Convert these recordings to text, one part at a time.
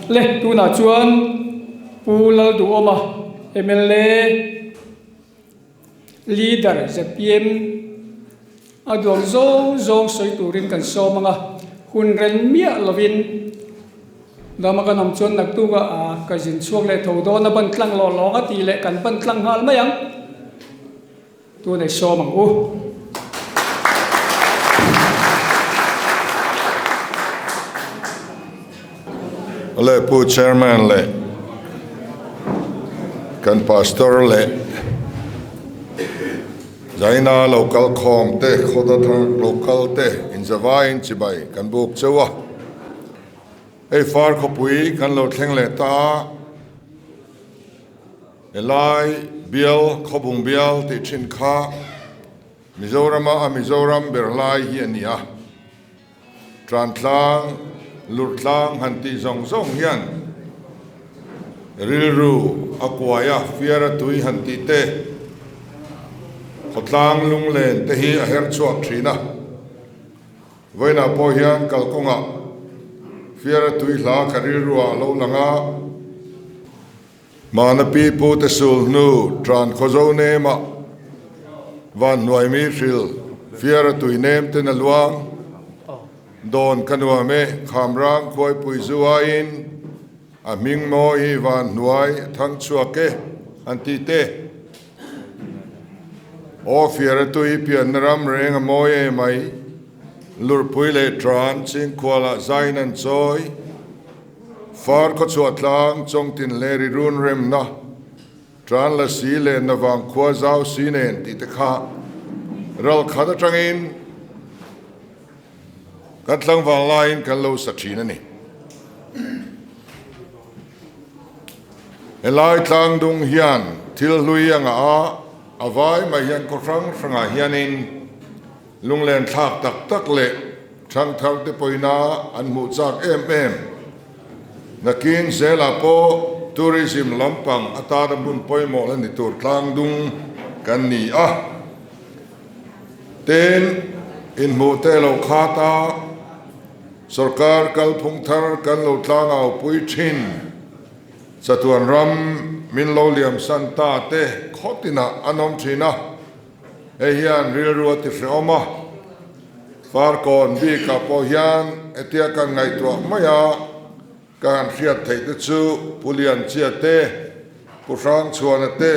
Le tunah chuan Pu Lalduhawma mla Leader zpm a duang zawng zawng sawi turin kan sawm ang a, hun reng miah lovin dama kan awm chuan naktuk ah ka zin chhuak leh tho dawn a ban tlang lawh lawng a tih leh kan ban tlang nghal mai ang. Tunei sawm ang u. Le Pu Chairman leh kan Pastor leh Zaina lo kal khawm te, khawda thar lo kal te inzavaiin chibai kan buk cheu a. Hei far khawpui kan lo thleng leh ta a. Helai bial, Khawbung bial tih thin kha Mizorama a Mizoram ber lai hi a ni a. Trantlang, Lurtlang han tih zawng zawng hian rilru a kuai a, fiar a tui han tih te, khawtlang lunglen te hi a her chhuak thin a. Vawiinah pawh hian kalkawngah fiar a tui hla ka rilruah a lo lang a. Hmana pi pu te sul hnu tran khawzo nemah van hnuai mi hril fiar a tui nem ten a luang. Dawn ka nuam e, Khamrang khuaipui zu aiin a hming mawi hi van hnuai a thang chhuak e an ti te. Aw fiar a tui pianna ram reng a mawi e mai, lurpui leh tran chingkhualah zain an chawi. Far khawchhuah tlang chawngtin leh ri run remna, tan la si leh na vang khua zau si nen tih te kha ral khat atangin kan tlangval laiin kan lo sa thin a ni. Helai tlang dung hian thil hlui a ngah a, a vai mai hian khaw hrang hrangah hianin Lunglen thlak tak tak leh thangthar te pawina an hmuh chak em em. Nakin zelah pawh tourism lampang atana hmun pawimawh la ni tur tlangdung kan ni a. Tin, inhmuh te lo khat a, sorkar kalphung thar kan lo tlangau pui thin. Chatuan ram min lo liamsan ta te khawtinah an awm thin a. Hei hian rilru a ti hrehawm a, Farkawn bikah pawh hian hetia kan ngaihtuah mai a, ka han hriat theih te chu Pu Lianchia te, Pu Hrangchhuana te,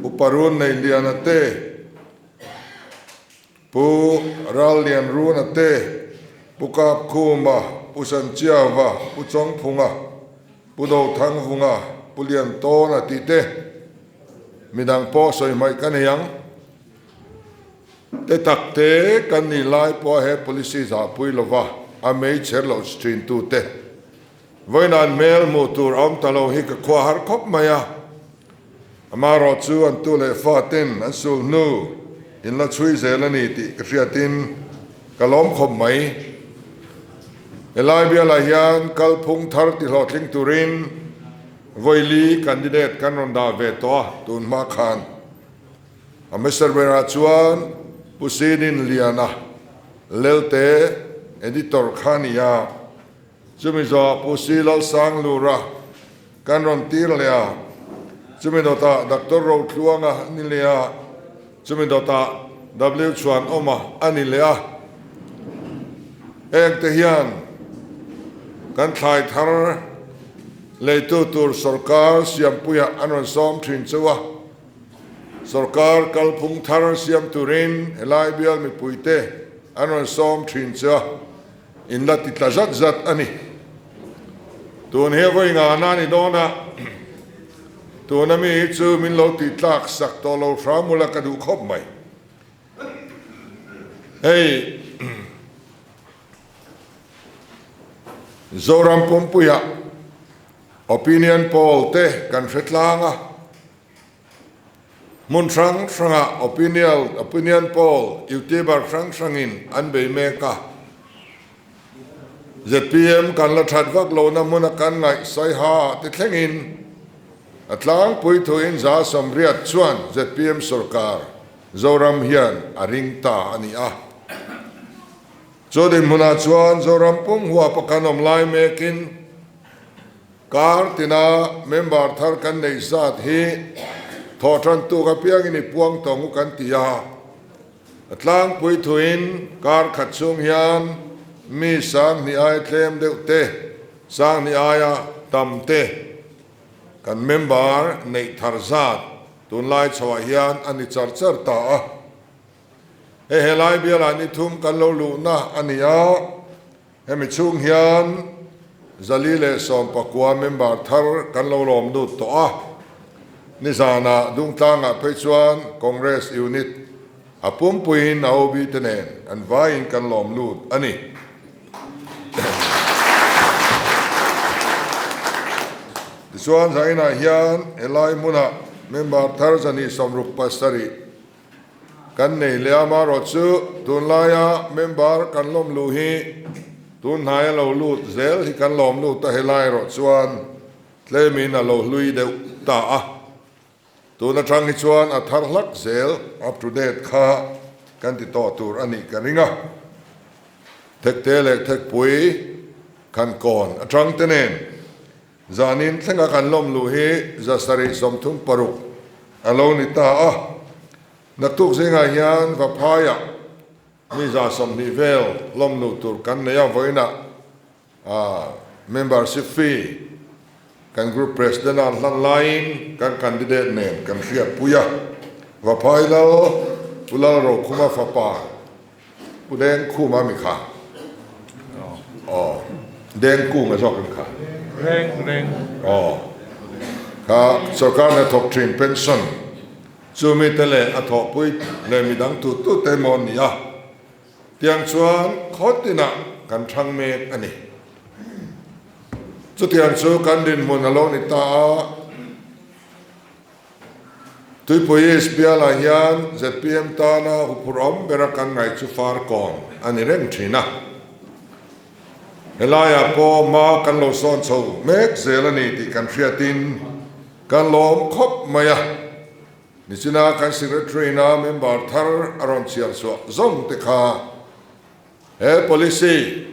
Pu Parun Neiliana te, Pu Rallianruna te, Pu Kapkhuma, Pu Sanchiava, Pu Chawngphunga, Pu Dothangvunga, Pu Liantawna tih te midang pawh sawi hmaih ka nei ang. Te tak te kan nih lai pawh he policy zahpui lova a mei chher loh thin tu te vawiin hmel hmuh tur a awm ta lo hi ka khua har khawp mai a. Amaherawh chu an tu leh fa ten an sul hnu in la chhui zel a ni tih ka hriatin ka lawm khawp mai. Helai bialah hian kalphung thar ti hlawhtling turin Vawili candidate kan rawn dah ve tawh a tun hma khan. A hmasa berah chuan Pu Sinin Liana Lelte editor kha a ni a, chumi zawhah Pu Si Lalsanglura kan rawn tir leh a, chumi dawtah Doctor Rotluanga a ni leh a, chumi dawtah W Chhuanawma a ni leh a. Heng te hian kan thlai thar leitu tur sorkar siampuiah an rawn sawm thin chauh a, sorkar kalphung thar siam turin helai bial mipuite an rawn sawm thin chauh a, in la ti tla zat zat a ni. Tun hi a vawi ngana a ni dawn a, tuna mi hi chu min lo tih tlak sak tawh lo hram ula ka duh khawp mai. Hei Zoram pumpuiah opinion poll te kan hre tlang a, hmun hrang hrangah opinion opinion poll youtuber hrang hrangin an bei mek a. Zpm kan la that vak lohna hmuna kan ngaih Saiha te thlengin a tlangpui thuin 80% chuan zpm sorkar Zoram hian a ring ta a ni a. Chu dinhmunah chuan Zoram pum huapa kan awm lai mekin. Kar tina member thar kan neih zat hi thawhtan tuk apiangin i puang tawng u kan ti a. A tlangpui thuin kar khat chhung hian mi sanghnih ai tlem deuh te, sanghnih aia tam te kan member neih thar zat tunlai chhoah hian a ni char char ta a. Hei helai bialah ni thum kan lo luhna a ni a. Hemi chhung hian 419 member thar kan lo lawm lut tawh a, nizanah Dungtlangah phei chuan Congress unit a pumpuiin a OB te nen an vaiin kan lawm lut a ni. Tichuan zainah hian helai hmunah member thar 267 Kan nei leh a, amaherawhchu tunlaia member kan lawm luh hi tun hnaia lo lut zel hi kan lawm lut a, helai erawh chuan tlemin a lo hlui deuh ta a, tun atang hi chuan a thar hlak zel up to date kha kan ti tawh tur a nih ka ring a, Thekte leh Thekpui Khankawn atang te nen Zanin thlenga kan lawm luh hi 736 a lo ni ta a, naktuk zingah hian Vaphaiah mi 120 vel lawm luh tur kan nei a, vawiinah membership fee kan group president a an hlan laiin kan candidate nen kan hriatpui a, Vaphai Lal Pu Lalrokhuma fapa Pu Dengkhuma mi kha aw Dengkunga zawk em kha? Reng reng. Aw kha sorkar hnathawk thin pension chu mi te leh a thawhpui leh midang tu tu te emaw an ni a, tiang chuan khaw tinah kan thang mek a ni. Chutiang chu kan dinhmun a lo ni ta a. Tuipui East bialah hian zpm tana huphurhawm bera kan ngaih chu Farkawn a ni reng thin a. Helaiah pawh hma kan lo sawn chho mek zel a ni tih kan hriatin kan lawm khawp mai a. Nichina kan Secretary-na member thar a rawn chhiar chhuah zawng te kha he policy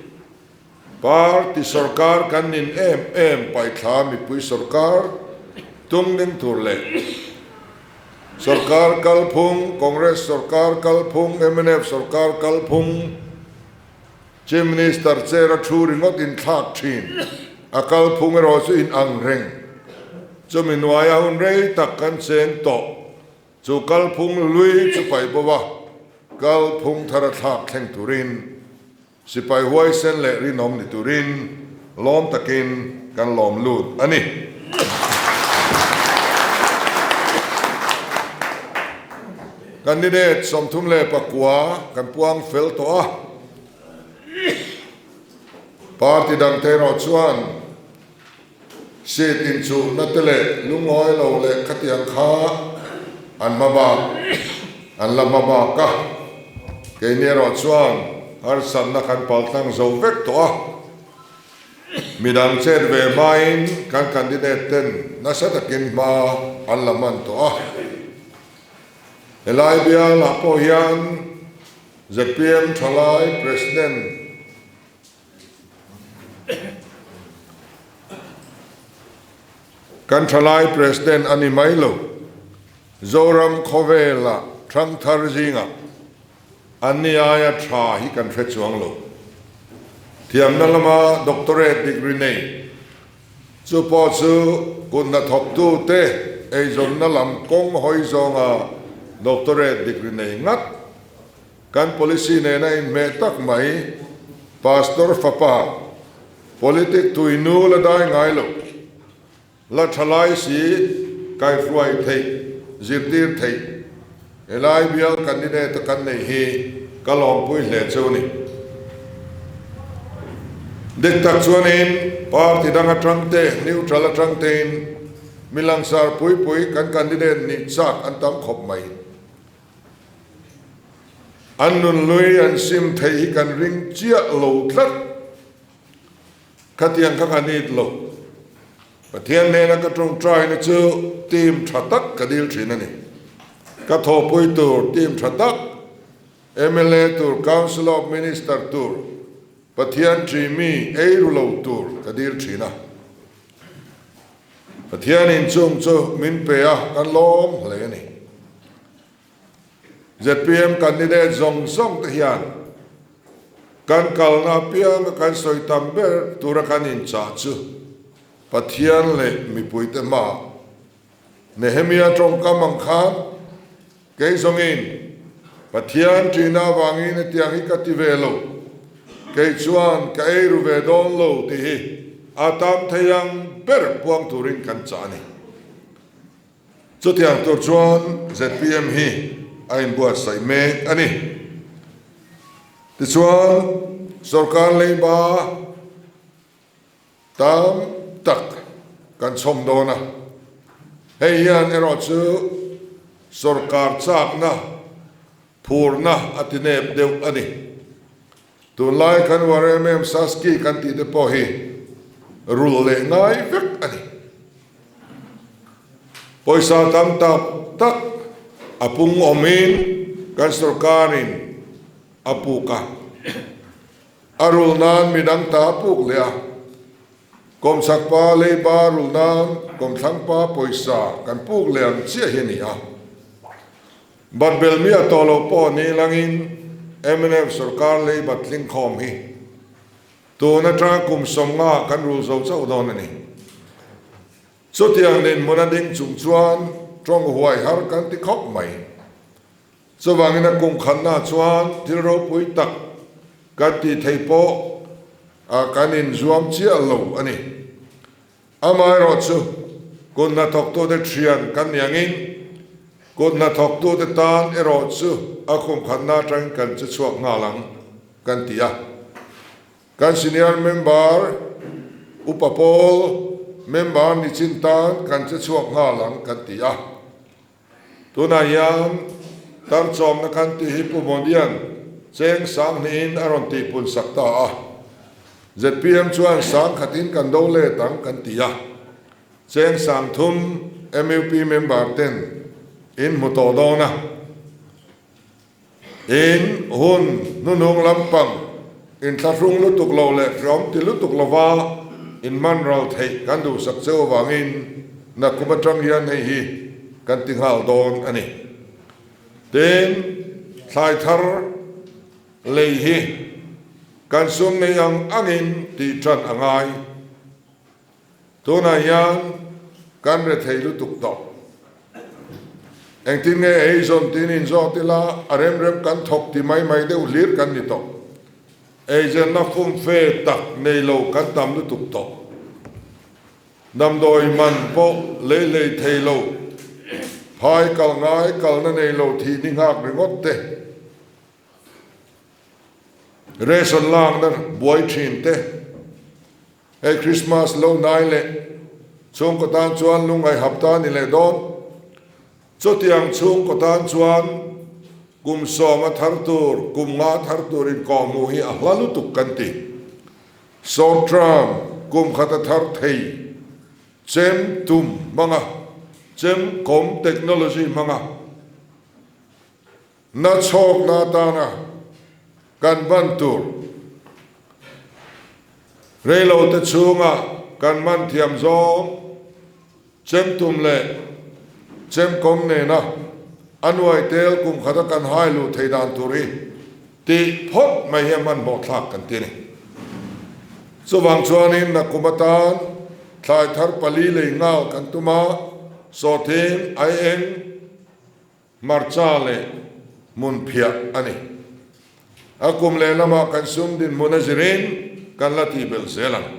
Party sorkar kan nin em em paithla mipui sorkar tum ding tur leh sorkar kalphung, Congress sorkar kalphung, mnf sorkar kalphung, Chief Minister chair a thu ringawt in thlak thin a kalphung erawh chu in ang reng. Chumi hnuaia hun rei tak kan cheng tawh. Chu kalphung lui chu paih bo a, kalphung thar a thlak thleng turin Sipai huaisen leh rinawm ni turin lawm takin kan lawm lut a ni. Candidate 39 kan puang fel tawh a, party dangte erawh chuan seat inchuhna te leh lungawi lo leh khatiang kha an hma bak an la hma bak a, keini erawh chuan harsatna kan paltlang zo vek tawh a, midang chet ve hmain kan candidate ten nasa takin hma an la hman tawh a, helai bialah pawh hian zpm thalai President Kan thalai President a ni mai lo, Zoram khawvela thangthar zingah an ni aia tha hi kan hre chuang lo. Thiamna lama doctorate degree nei, chu pawh chu kut hnathawktute eizawnna lam kawng hawi zawnga doctorate degree nei ngat. Kan policy nena inhmeh tak mai, Pastor fapa, politic tuinu la dai ngai lo, la tha lai si, kaihruai theih, zirtir theih, helai bial candidate a kan neih hi ka lawmpui hle cheu ni. Dik tak chuanin party dang atang te, neutral atang tein mi langsar pui pui kan candidate nih chak an tam khawp mai. An nun lui an sim theih hi kan ring chiah lo tlat. Khatiang kha ka nit lo. Pathian hnena ka tawngtaina chu team tha tak ka dil thin a ni. Ka thawhpui tur team tha tak, mla tur, Council of Minister tur, Pathian ṭi mi ei ru lo tur ka dil thin a. Pathianin chung chu min pe a, kan lawm hle a ni. Zpm candidate zawng zawng te hian kan kalna apianga kan sawi tam ber tura kan inchah chu Pathian leh mipuite hmaah Nehemia tawngkam ang khan kei zawngin Pathian ṭihna avangin hetiang hi ka ti ve lo, kei chuan ka ei ru ve dawn lo tih hi a tam thei ang ber puang turin kan chah a ni. Chutiang tur chuan zpm hi a inbuatsaih mek a ni. Tichuan, sorkar leiba tam tak kan chhawm dawn a, hei hian erawh chu sorkar chakna phurna a ti nep deuh a ni. Tunlai kan uar em em Saski kan tih te pawh hi rulh leh ngai vek a ni. Pawisa tam tak tak a pung awmin kan sorkarin a puk a, a rulh nan midang ta a puk leh a. Kawmchhak pa leiba rulh nan kawmthlang pa pawisa kan puk leh ang chiah hi a ni a. Bat bel mi a tawh loh pawh ni langin mnf sorkar lei bat tling khawm hi tun atanga kum 50 kan rul zo chauh dawn a ni. Chutiang dinhmun a ding chung chuan tawng huai har kan ti khawp mai. Chuvangin a kum khatna chuan thil ropui tak kan tih theih pawh kan inzuam chiah lo a ni. Amaherawhchu, kut hnathawktute thian kan ni angin, kut hnathawktute tan erawh chu a kum khatna atangin kan che chhuak nghal ang, kan ti a. Kan senior member Upa Paul member ni chin tan kan che chhuak nghal ang, kan ti a. Tunah hian tarchawmna kan tih hi Pu Modian cheng sanghnihin a rawn tihpun sak ta a. Zpm chuan sangkhatin kan do let ang kan ti a. Cheng sangthum mup member ten in hmu tawh dawn a. In hun hnuhnung lampang inthlahrung lutuk lo leh hreawm ti lutuk lova in man ral theih kan duhsak cheu avangin nakum atang hian hei hi kan ti nghal dawn a ni. Tin, thlai thar lei hi kan sum nei ang angin tih tan a ngai. Tunah hian kan rethei lutuk tawh. Engtin nge eizawn tin inzawt ila a rem rem kan thawk ti mai mai deuh hlir kan ni tawh. Eizawnna fumfe tak nei lo kan tam lutuk tawh. Damdawi man pawh lei lei thei lo, phai kal ngai kalna nei lo thih ni nghak ringawt te. Ration lakna buai thin te. Hei Christmas lo nai leh chhungkaw tan chuan lungngaih hapta a ni leh dawn. Chutiang chhungkaw tan chuan kum 10 a thar tur, kum 5 a thar tur inkawhhmuh hi a hla lutuk kan ti. Short term, kum khat a thar thei, chem tum hmanga, chem kawm technology hmanga, Na chhawkna atana kan ban tur reilote chhunga kan man thiam zawng chemtum leh chemkawm nena a nuai tel kum khata kan hai luh thei dan tur hi tih phawt mai hi a hmanhmawh thlak kan ti a ni. Chuvang chuanin nakum atan thlai thar pali lei nghal kan tum a, sawhthing, aieng, Hmarcha leh hmun phiah a ni. A kum leh lamah kan sum dinhmun a zirin kan la tih belh zel ang.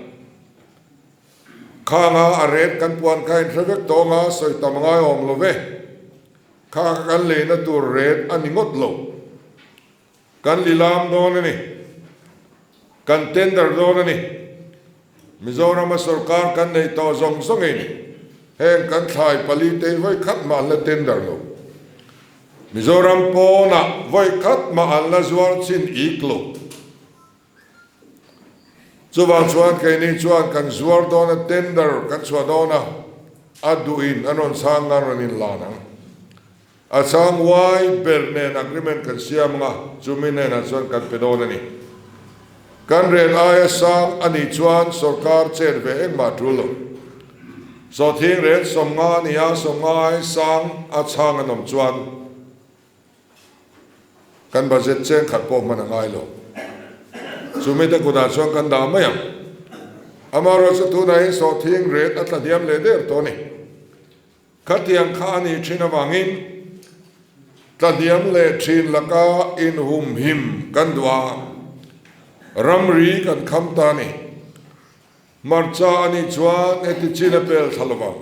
Khanga a ret kan puan kha inhre vek tawng a, sawi tam ngai awm lo ve. Kha kha kan leina tur ret a ni ngawt lo. Kan lilam dawn a ni. Kan tender dawn a ni. Mizorama sorkar kan neih tawh zawng zawngin heng kan thlai pali te hi vawi khat mah an la tender lo. Mizoram pawnah vawi khat mah an la zuar chin ik lo. Chuvang chuan keini chuan kan zuar dawn a, tender kan chhuah dawn a, a duhin an rawn chhang nga rawn inlan ang. A chang uai ber nen agreement kan siam anga chumi hnenah chuan kan pe dawn a ni. Kan rel aia sang a nih chuan sorkar chet ve engmah a tul lo. Sawhthing rel 50 a ni a, 50 ai sang a chhang an awm chuan kan budget cheng khat pawh hman a ngai lo. Chumi te kutah chuan kan dah mai ang. Amaherawhchu tunah hian sawhthing rel a tla hniam leh der tawh a ni. Khatiang kha a nih thin avangin tlahniam leh thin laka inhumhim kan duh a, ramri kan kham ta a ni. Hmarcha a nih chuan heti chin a pel thla lovang.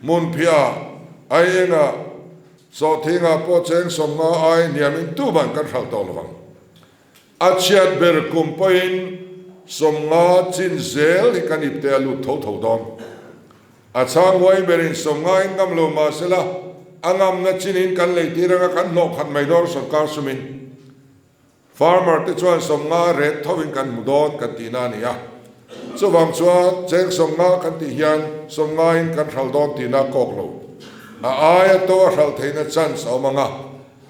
Hmunphiah, Aiengah, Sawhthingah pawh cheng 50 ai hniamin tuman kan hralh tawh lovang. A chhiat ber kum pawhin 50 chin zel hi kan ipte a lut tho tho dawn. A chhang huai berin 50 in ngam lo mahsela a ngamna chinin kan lei tir anga kan hnawh khat mai dawn sorkar sumin. Farmer te chuan 50 ret thovin kan hmu dawn kan tihna a ni a. Chuvang chuan cheng 50 kan tih hian 50 in kan hral dawn tihna kawk lo. A aia to a hral theihna chance a awm anga.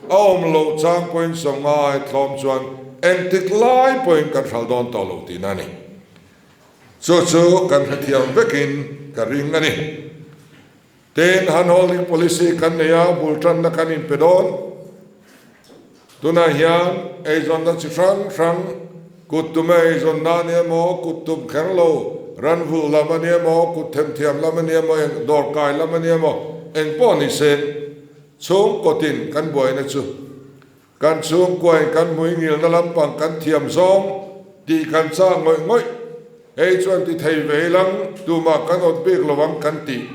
A awm loh chang pawhin 50 ai tlawm chuan engtik lai pawhin kan hral dawn tawh lo tihna a ni. Chu chu kan hrethiam vekin ka ring a ni. Tin, handholding policy kan nei a, bul tanna kan inpe dawn. Tunah hian eizawnna chi hrang hrang, kut tume eizawnna a ni emaw, kut tum kher lo, ran vulh lam a ni emaw, kut themthiam lam a ni emaw, eng dawrkai lam a ni emaw, eng pawh ni se, Chhungkawtin kan buaina chu kan chhungkuain kan hmuingilna lampang kan thiam zawng tih kan chak ngawih ngawih. Hei chuan ti thei ve ilang tumah kan awt bik lo ang kan tih.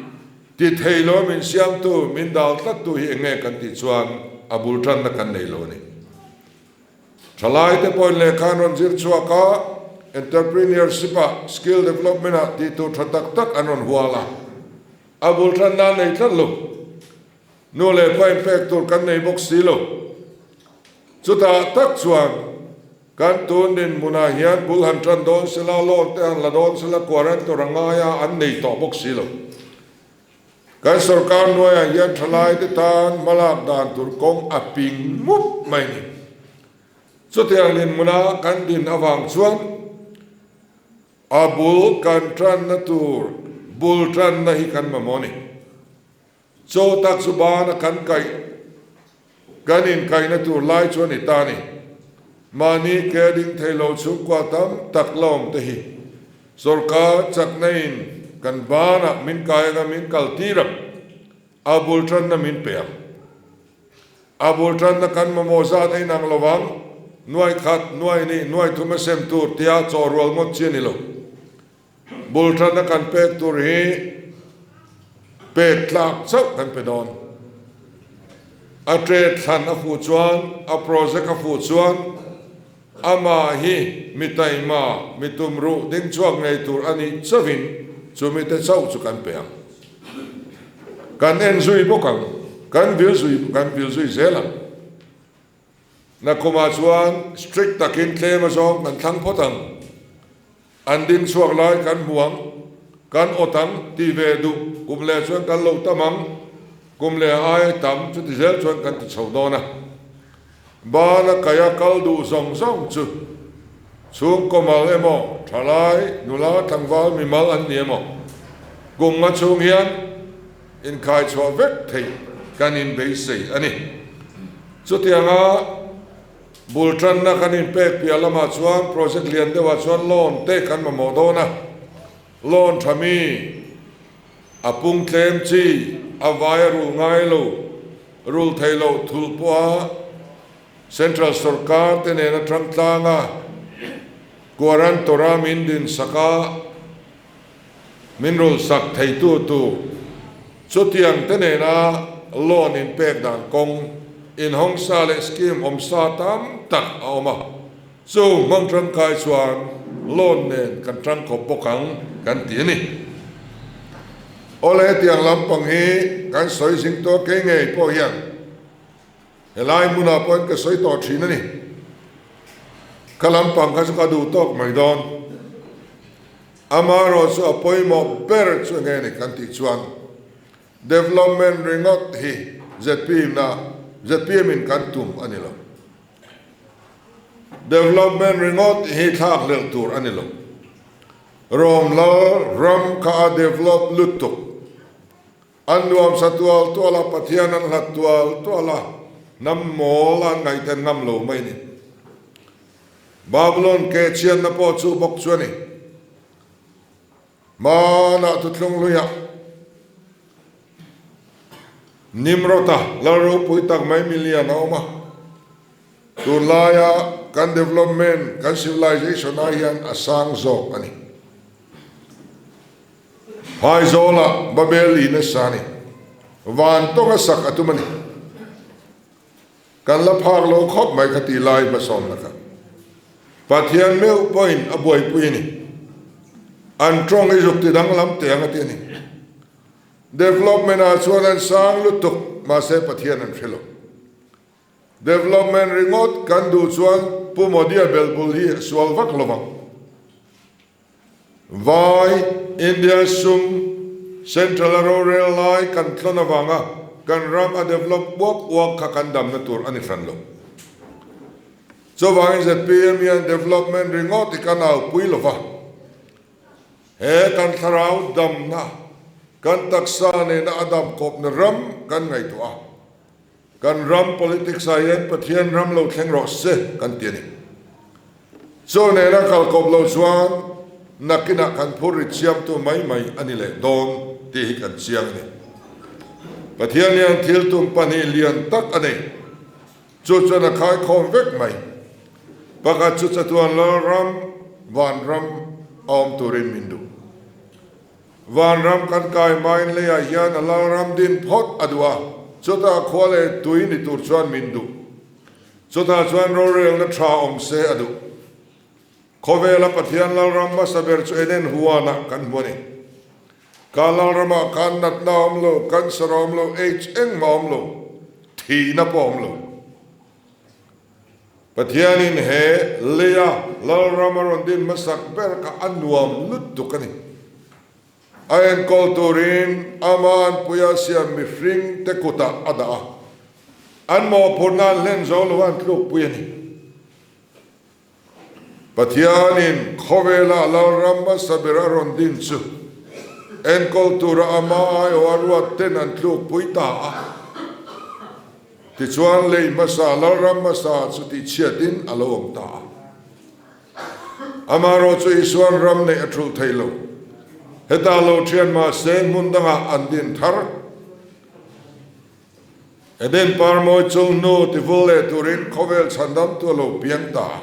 Ti thei lo min siamtu, min dal tlattu hi eng nge kan tih chuan a bul tanna kan nei lo a ni. Thalaite pawhin lehkha an rawn zir chhuak a, entrepreneurship-ah, skill development-ah tih tur tha tak tak an rawn hual a. A bul tanna a nei tlat lo. Nu leh pa inpek tur kan nei bawk si lo. Chutah tak chuan kan tun dinhmunah hian bul han tan dawn sela, loan te han la dawn sela, quarantor a ngai a, an nei tawh bawk si lo. Kan sorkar hnuaiah hian thalaite tan hmalak dan tur kawng a ping mup mai ni. Chutiang dinhmuna kan din avang chuan a bul kan tanna tur bul tanna hi kan mamawh a ni. Chaw tak chu bana kan kaih, kan inkaihna tur lai chu a ni ta a ni. Mahni ke ding thei lo chhungkua tam tak la awm te hi sorkar chakna in kan banah min kai anga min kal tir ang, a bul tanna min pe ang. A bul tanna kan mamawh zat a inang lo ang, nuai khat, nuai ni, nuai thum a sem tur tia chaw rual ngawt chi a ni lo. Bul tanna kan pek tur hi pek tlak chauh kan pe dawn. A trade thlan a fuh chuan, a project a fuh chuan amah hi mi taima, mi tumruh ding chhuak ngei tur a nih chauhin chumi te chauh chu kan pe ang. Kan en zui bawk ang, kan vil zui kan vil zui zel ang. Nakumah chuan strict takin tlem azawng kan thlang phawt ang. An ding chhuak lai kan hmu ang, kan awt ang tih ve duh kum leh chuan kan lo tam ang, kum leh aia tam chuti zel chuan kan ti chho dawn a. Bana kaia kal duh zawng zawng chu chhungkaw mal emaw, thalai, nula, tlangval, mimal an ni emaw, kum nga chhung hian inkhai chhuah vek theih kan inbeisei a ni. Chutianga bul tanna kan inpek piah lamah chuan project lian deuhah chuan loan te kan mamawh dawn a, loan tha mi a pung tlem chi, a vai a rul ngai lo, rul thei loh thulh pawha central sorkar te nena tang tlanga guarantor-a min din sak a, Min rul sak theitu tu chutiang te nena loan inpek dan kawng inhawng sa leh scheme awm sa tam tak a awm a, chu hmang tangkai chuan loan nen kan tangkawp bawk ang kan ti a ni. Awle hetiang lampang hi kan sawi zing tawh kei ngei pawh hian helai hmunah pawhin ka sawi tawh thin a ni. Ka lampang kha chu ka duh tawk mai dawn. Amaherawh chu a pawimawh ber chu enge ni kan tih chuan development ringawt hi zpm na zpm in kan tum a ni lo. Development ringawt hi thlak hlelh tur a ni lo. Rawm lal ram kha a develop lutuk. An nuamsa tual tual a, Pathian an hlat tual tual a, hnam mawl an ngaihten ngam lo mai ni. Babylon ke chhiatna pawh chu bawk chu a ni. Hmanah thuthlung hluiah Nimrod-a lal ropui tak mai milian a awm a, tunlaia kan development, kan civilization ah hian a sang zawk a ni. Phaizawlah Babel in a sa a ni. Van tawnga sak a tum a ni. Kan la phak lo khawp mai kha tih lai hmasawnna kha Pathian meuh pawhin a buaipui a ni. An tawng i zuk ti danglam teh ang a ti a ni. Development ah chuan an sang lutuk mahse Pathian an hre lo. Development ringawt kan duh chuan Pu Modi-a belbul hi a sual vak lo vang. Vai, India sum, Central a rorel lai kan tlawn avanga kan ram a develop uak uak kha kan damna tur a ni hran lo. Chuvangin zpm hian development ringawt i kan aupui lo va, he kan thlarau damna, kan taksa nena a dam kawpna ram kan ngaihtuah a. Kan ram politics ah hian Pathian ram lo thleng rawh se kan ti a ni. Chaw nena kal kawp lo chuan nakinah kan phur rit siamtu mai mai a ni leh dawn tih hi kan chiang a ni. Pathian hian thil tum pahnih lian tak a nei. Chu chuan a khaikhawm vek mai. Pakhat chu chatuan Lalram, Vanram a awm turin min duh. Vanram kan kai hmain leiah hian a lalram din phawt a duh a, chutah khua leh tui ni tur chuan min duh. Chutah chuan rorelna tha awm se a duh. Khawvela Pathian lalram hmasa ber chu Eden huanah kan hmu a ni. Ka lalramah khan natna a awm lo, cancer a awm lo, aids engmah a awm lo, thihna pawh a awm lo. Pathianin he leia Lalram a rawn din hmasak ber kha a nuam lutuk a ni. A enkawl turin ama anpuia siam mihring te kutah a dah a, an mawhphurhna an hlen zo lo a an tlukpui a ni. Pathianin khawvela Lalram hmasa ber a rawn din chu enkawl tura ama aiawh a ruat ten an tlukpui ta a. Tichuan lei hmasa Lalram hmasa chu tihchhiatin a lo awm ta a. Amaherawh chu Isua'n ram neih a thulh thei lo. Hetah lo thian mahse hmun dangah an din thar. Eden parmawi chung hnu tivul leh turin khawvel chhandamtu a lo piang ta a.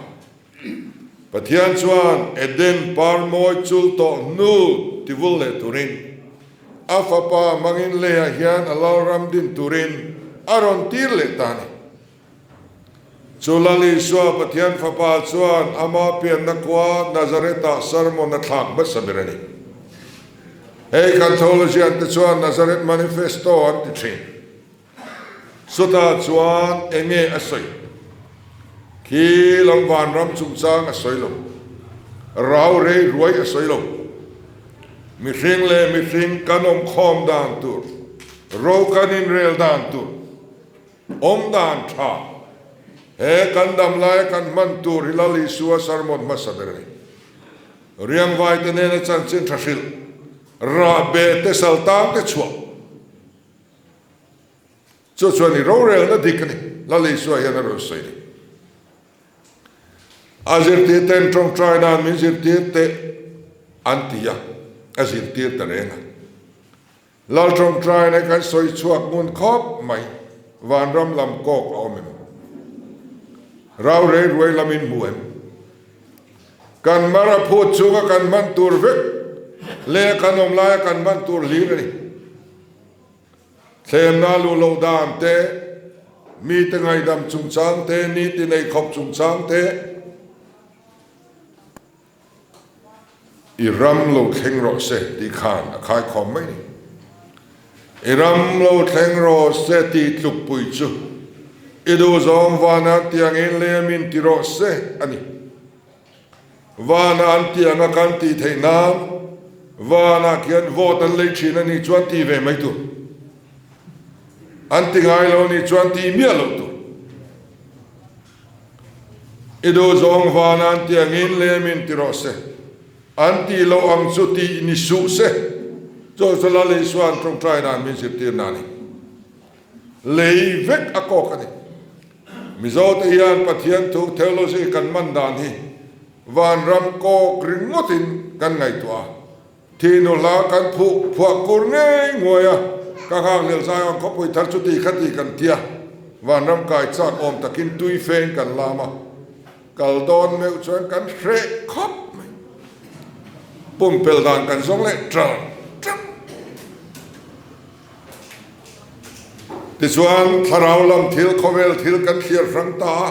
Pathian chuan Eden parmawi chul tawh hnu tivul leh turin a fapa hmangin leiah hian a lalram din turin a rawn tir leh ta a ni. Chu Lal Isua Pathian Fapa chuan ama pianna khua Nazareth-ah sermon a thlak hmasa ber a ni. Hei kan theologian te chuan Nazareth Manifesto an ti thin. Chutah chuan enge a sawi? Khi lam vanram chungchang a sawi lo. Rau rei ruai a sawi lo. Mihring leh mihring kan awmkhawm dan tur, ro kan inrel dan tur, Awm dan tha. He kan dam laia kan hman tur hi Lal Isua sermon hmasa ber a ni. Riangvai te nena chanchin tha hrilh, rah be te sal tang te chhuah. Chu chuan i rorelna dik a ni, Lal Isua hian a rawn sawi ni. A zirtir ten tawngtai nan min zirtir teh an ti a, a zirtir ta reng a. Lal tawngtaina kan sawi chhuak ngun khawp mai, vanram lam kawk a awm em? Rau rei ruai lam in hmu em? Kan mar a phut chunga kan hman tur vek leh kan awm laia kan hman tur hlir a ni. Thlemna luh loh dan te, mite ngaihdam chungchang te, niti nei khawp chungchang te, I ram lo thleng rawh se tih khan a khaikhawm mai ni. I ram lo thleng rawh se tih tlukpui chu i duhzawng vana tiangin lem in ti rawh se a ni. Vana an tianga kan tih theih nan vanah khian vote an lei thin a nih chuan ti ve mai tur. An ti ngai lo a nih chuan ti miah loh tur. I duh zawng van an ti angin lem in ti rawh se, an tih loh ang chu tih ni suh se. Chu chu Lal Isua'n ṭawngṭainaah min zirtirna a ni. Lei vek a kawk a ni. Mizote hian Pathian thu theology kan man dan hi vanram kawk ringawtin kan ngaihtuah a. Thinu hla kan phuh phuah kur ngei nguai a, ka nghakhlel Zion khawpui thar chuti khati kan tia, vanram kai chak awm takin tui feng kan lam a, kal dawn meuh chuan kan hreh khawp mai. Pumpelh dan kan zawng leh ṭang ṭang. Tichuan, thlarau lam thil, khawvel thil kan thliar hrang ta a,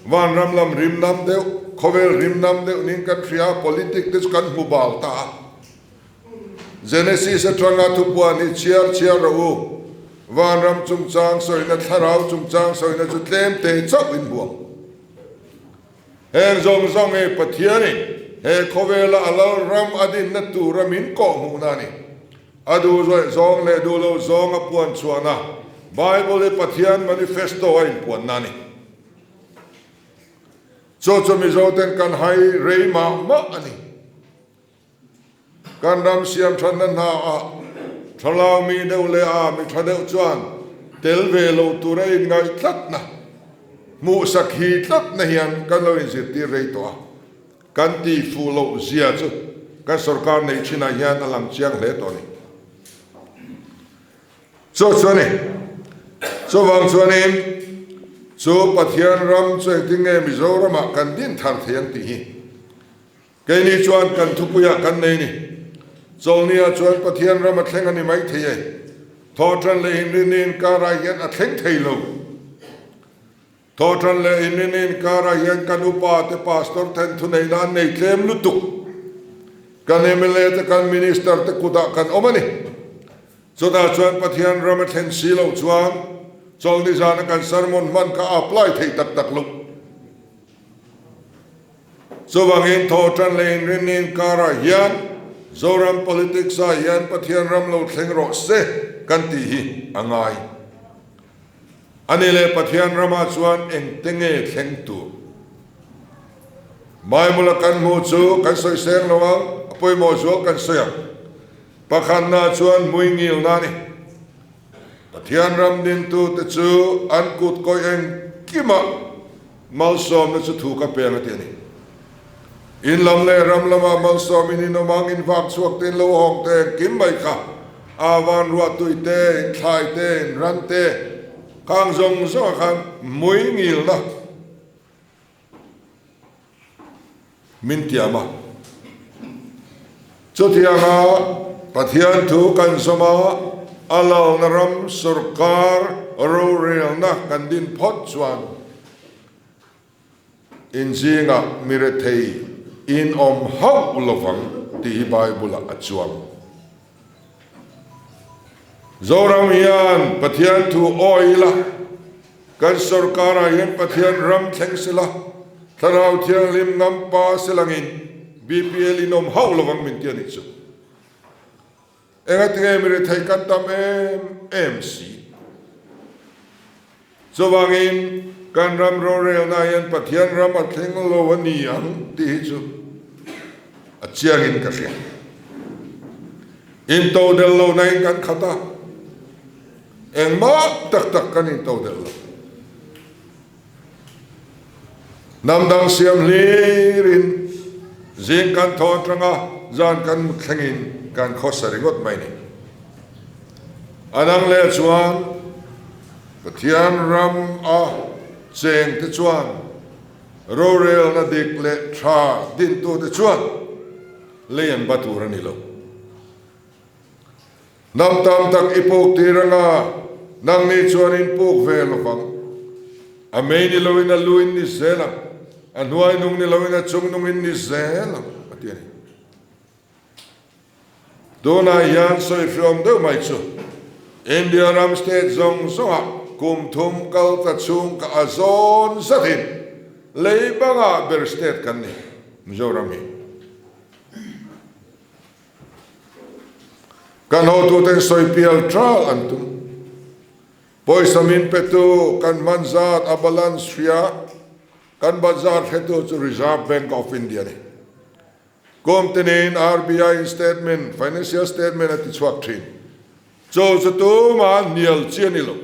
vanram lam rim nam deuh, khawvel rim nam deuh ning kan hria a, politic te chu kan hmu bal ta a. Genesis atanga thupuan hi chhiar chhiar rawh u, vanram chungchang sawina, thlarau chungchang sawina chu tlem te chauh in hmu ang. Heng zawng zawng hi Pathianin he khawvela a lalram a dinna tura min kawhhmuhna a ni. A duh zawih zawng leh duh lo zawng a puan chhuahna Bible hi Pathian manifesto a inpuanna a ni. Chu chu Mizoten kan hai rei mah mah a ni. Kan ram siam thatna hna ah thalau mi deuh leh a mi tha deuh chuan tel ve lo tur a inngaih tlatna, hmuhsak hi tlatna hian kan lo inzirtir rei tawh a. Kan tih fuh loh zia chu kan sorkar neih thinah hian a lang chiang hle tawh a ni. Chu chu a ni. Chuvang chuanin chu Pathian ram chu engtin nge Mizoramah kan din thar thei ang tih hi keini chuan kan thupuiah kan nei ni. Chawlhniah chuan Pathian ram a thleng a ni mai thei e. Thawhtan leh Inrinni inkarah hian a thleng thei lo. Thawhtan leh Inrinni inkarah hian kan upa te Pastor then thuneihna an nei tlem lutuk. Kan mla te kan Minister te kutah kan awm a ni. Chutah chuan Pathian ram a thlen si loh chuan chawlhni zana kan sermon hman kha a apply thei tak tak lo. Chuvangin Thawhtan leh Inrinni inkarah hian Zoram politics ah hian Pathian ram lo thleng rawh se kan tih hi a ngai. A ni leh Pathian ramah chuan engte nge thleng tur? Bible-a kan hmuh chu kan sawi seng lo ang, a pawimawh zual kan sawi ang. Pakhatna chuan hmuingilna a ni. Pathian ram dintute chu an kut kawih engkimah malsawmna chu thu ka peng a ti a ni. In lam leh ram lamah malsawmin in awm ang, in vak chhuak te, in lo hawng te, engkim mai kha a van ruah tui te, in thlai te, in ran te, khang zawng zawngah khan mui ngilna min tiam a. Chutianga Pathian thu kan zawm a, a lalna ram sorkar rorelna kan din phawt chuan, In zingah mi rethei in awm hauh lovang tih hi Bible-ah a chuang. Zoram hian Pathian thu awi ila, kan sorkarah hian Pathian ram thleng sela, Thlarau Thianghlim ngam pa selangin BPL in awm hauh lovang min ti a nih chu. Engatinge mi rethei kan tam em em si? Chuvangin kan ram rorelna hian Pathian ram a thleng lo a ni ang tih hi chu a chiangin ka hria. Intodel lohna in kan khat a, engmah tak tak kan intodel lo. Hnam dang siam hlirin zing kan thaw atanga zan kan mut thlengin kan khawsa ringawt mai ni. A dang leh chuan Pathian ram a cheng te chuan rorelna dik leh tha dintu te chuan lei an ba tur a ni lo. Hnam tam tak i puk tir anga, nangni chuan in puk ve lovang. A mei ni loin a lu in ni zel ang, a hnuai nung ni loin a chung nung in ni zel ang, a ti a ni. Tunah hian sawi hriawm deuh mai chu India ram state zawng zawngah kum thum kal ta chhung ka a zawn zatin lei bangah ber state kan ni, Mizoram hi. Kan hotuten sawi pial ṭal an tum. Pawisa min petu kan hman zat a balance hria, kan bat zat hretu chu Reserve Bank of India a ni. Kum tinin RBI in statement, financial statement a ti chhuak thin. Chu chu tumah hnial chi a ni lo.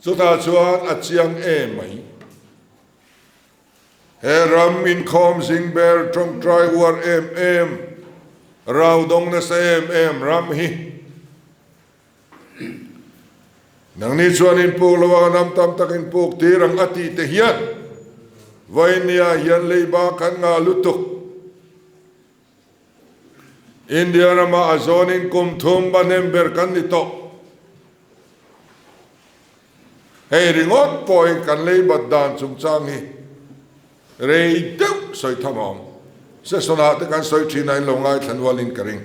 Chutah chuan a chiang em mai. He ram inkhawm zing ber tawngtai uar em em, rau dawng nasa em em ram hi. Nangni chuan inpuk lo a hnam tam tak inpuk tir ang a tih te hian Vainia hian leiba kan ngah lutuk. India rama a zawnin kum thum ba hnem ber kan ni tawh. Hei ringawt pawhin kan leibat dan chungchang hi rei deuh sawi tham a awm. Session ah te kan sawi thin a in lo ngaithla nualin ka ring.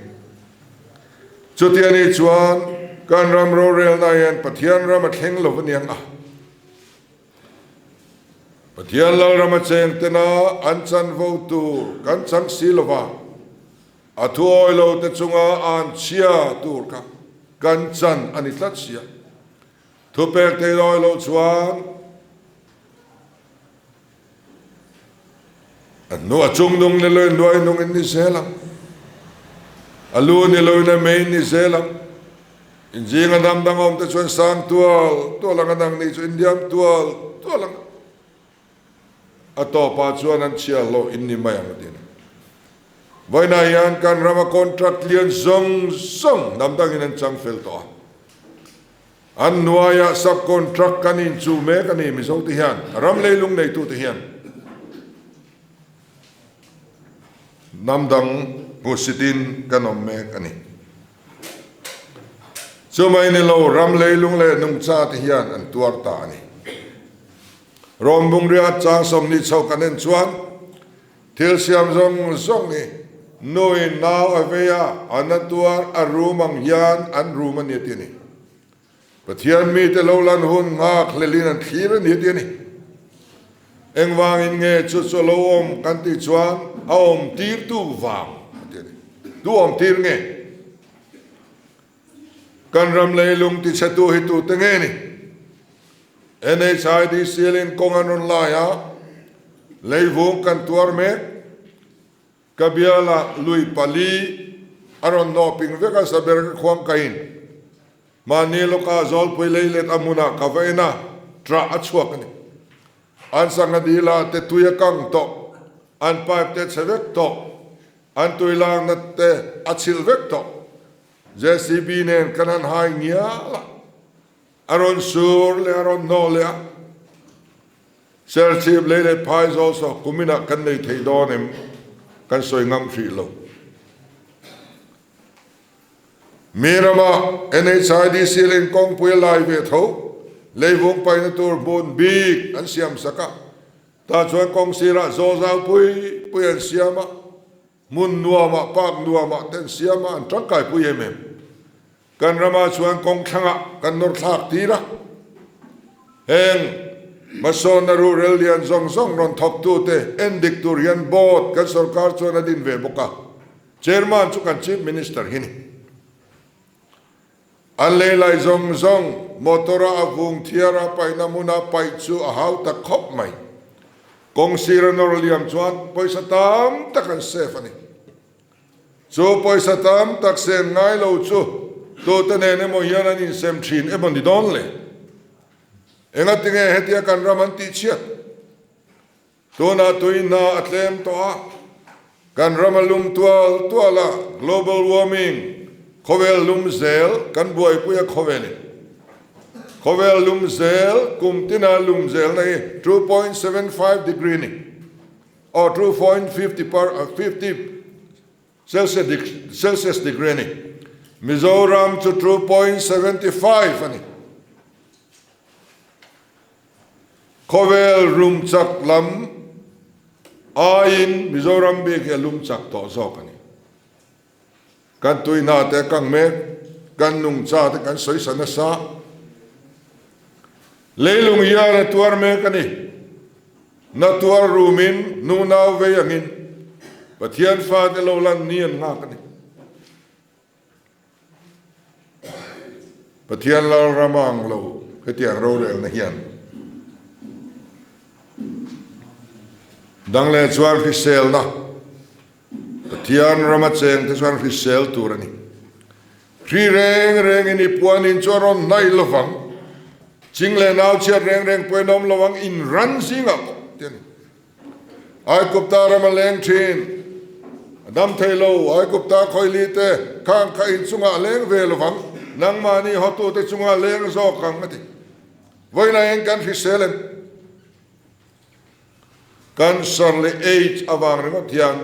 Chuti a nih chuan kan ram rorelna hian Pathian ram a thleng lo aniang a. Pathian Lalram a cheng tena an chanvo tur kan chang si lova, a thuawi lo te chunga an chhia tur kha kan chan a ni tlat sia. Thupek thei lawi loh chuan a hnu a chung nung ni loin hnuai nung in ni zel ang. A lu ni loin a mei in ni zel ang. Inzing a dam dang awm te chuan sang tual tual ang a dang ni chu inliam tual tual ang. A tawpah chuan an chhia hlawh in ni mai ang a ti a ni. Vawiinah hian kan rama contract lian zawng zawng hnam dangin an chang fel tawh a. An hnuaiah sub-contract kan inchuh mek a ni Mizo te hian, ram leilung neitu te hian hnam dang hmuhsitin kan awm mek a ni. Chumai ni lo ram leilung leh nungcha te hian an tuar ta a ni. Rawmbung riat chang 20 chho kan en chuan Thil siam zawng zawng hi nuin nau a vei a, an a tuar a rum ang hian an rum a ni a ti a ni. Pathian mite lo lan hun nghak hlelin an thlir a ni a ti a ni. Engvangin nge chu chu a lo awm kan tih chuan a awm tirtu vang a ti a ni. Tu awm tir nge? Kan ram leilung tichhetu hi tute nge ni? NHIDCL in kawng an rawn lai a, leivung kan tuar mek. Ka bialah lui pali a rawn nawhping vek a, saber ka khuang kain mahni lawkah Zawlpui leilet a hmunah ka va en a, ṭah a chhuak a ni. An sangha dilah te tui a kang tawh, an pipe te a chhe vek tawh, an tui lakna te a chhilh vek tawh. JCB nen kan han hai ngial a, a rawn sur leh a rawn hnawh leh a, Serchhip lei leh phai zawl saw kuminah kan nei thei dawn em kan sawi ngam hrih lo. Mi rama NHIDC leh kawngpui a lai ve tho, leivung paihna tur hmun bik an siam sak a, tah chuan kawng sirah zawl zau pui pui an siam a, Hmun nuamah, park nuamah te an siam a, an tangkai pui em em. Kan ramah chuan kawng thlangah kan nawr thlak tir a. Heng hmasawnna ruhrel lian zawng zawng rawn thawktute en dik tur hian board kan sorkar chuan a din ve bawk a. Chairman chu kan Chief Minister hi ni. An leilai zawng zawng motor a a vung thiar a paihna hmuna paih chu a hau tak khawp mai. Kawng sir a nawr liam chuan pawisa tam tak an save a ni. Chu pawisa tam tak sen ngai lo chu tute nen emaw hian an insem thin emaw ni dawn le? Engatinge hetia kan ram an tihchhiat? Tunah tuihna a tlem tawh a, kan ram a lum tual tual a, global warming, khawvel lum zel kan buaipui a khawvelin. Khawvel lum zel, kum tina lum zelna hi 2.75 degree ni, or 2.50 per, 50 Celsius degree a ni. Mizoram chu 2.75 a ni. Khawvel rum chak lam aiin Mizoram bik hi a lum chak tawh zawk a ni. Kan tuihna te a kang mek, kan nungcha te kan sawisa nasa. Leilung hian a tuar mek a ni. Na tuar rumin nu nau vei angin Pathian fate lo lan ni an nghak a ni. Pathian lal ram a ang lo hetiang rorelna hian. Dang leh chuan hriselna. Pathian rama chengte chuan hrisel tur a ni. Hri reng rengin i puanin chu a rawn hnaih lo vang. Ching leh nau chhiat reng reng pawhin a awm lo ang, in ran zingah pawh ti a ni. Aigupta ram a leng thin, a dam thei lo, Aigupta khawili te khang kha in chungah a leng ve lo vang, nangmahni hawtute chungah a leng zawk ang a ti. Vawiinah hian kan hrisel em? Cancer leh AIDS avang ringawt hian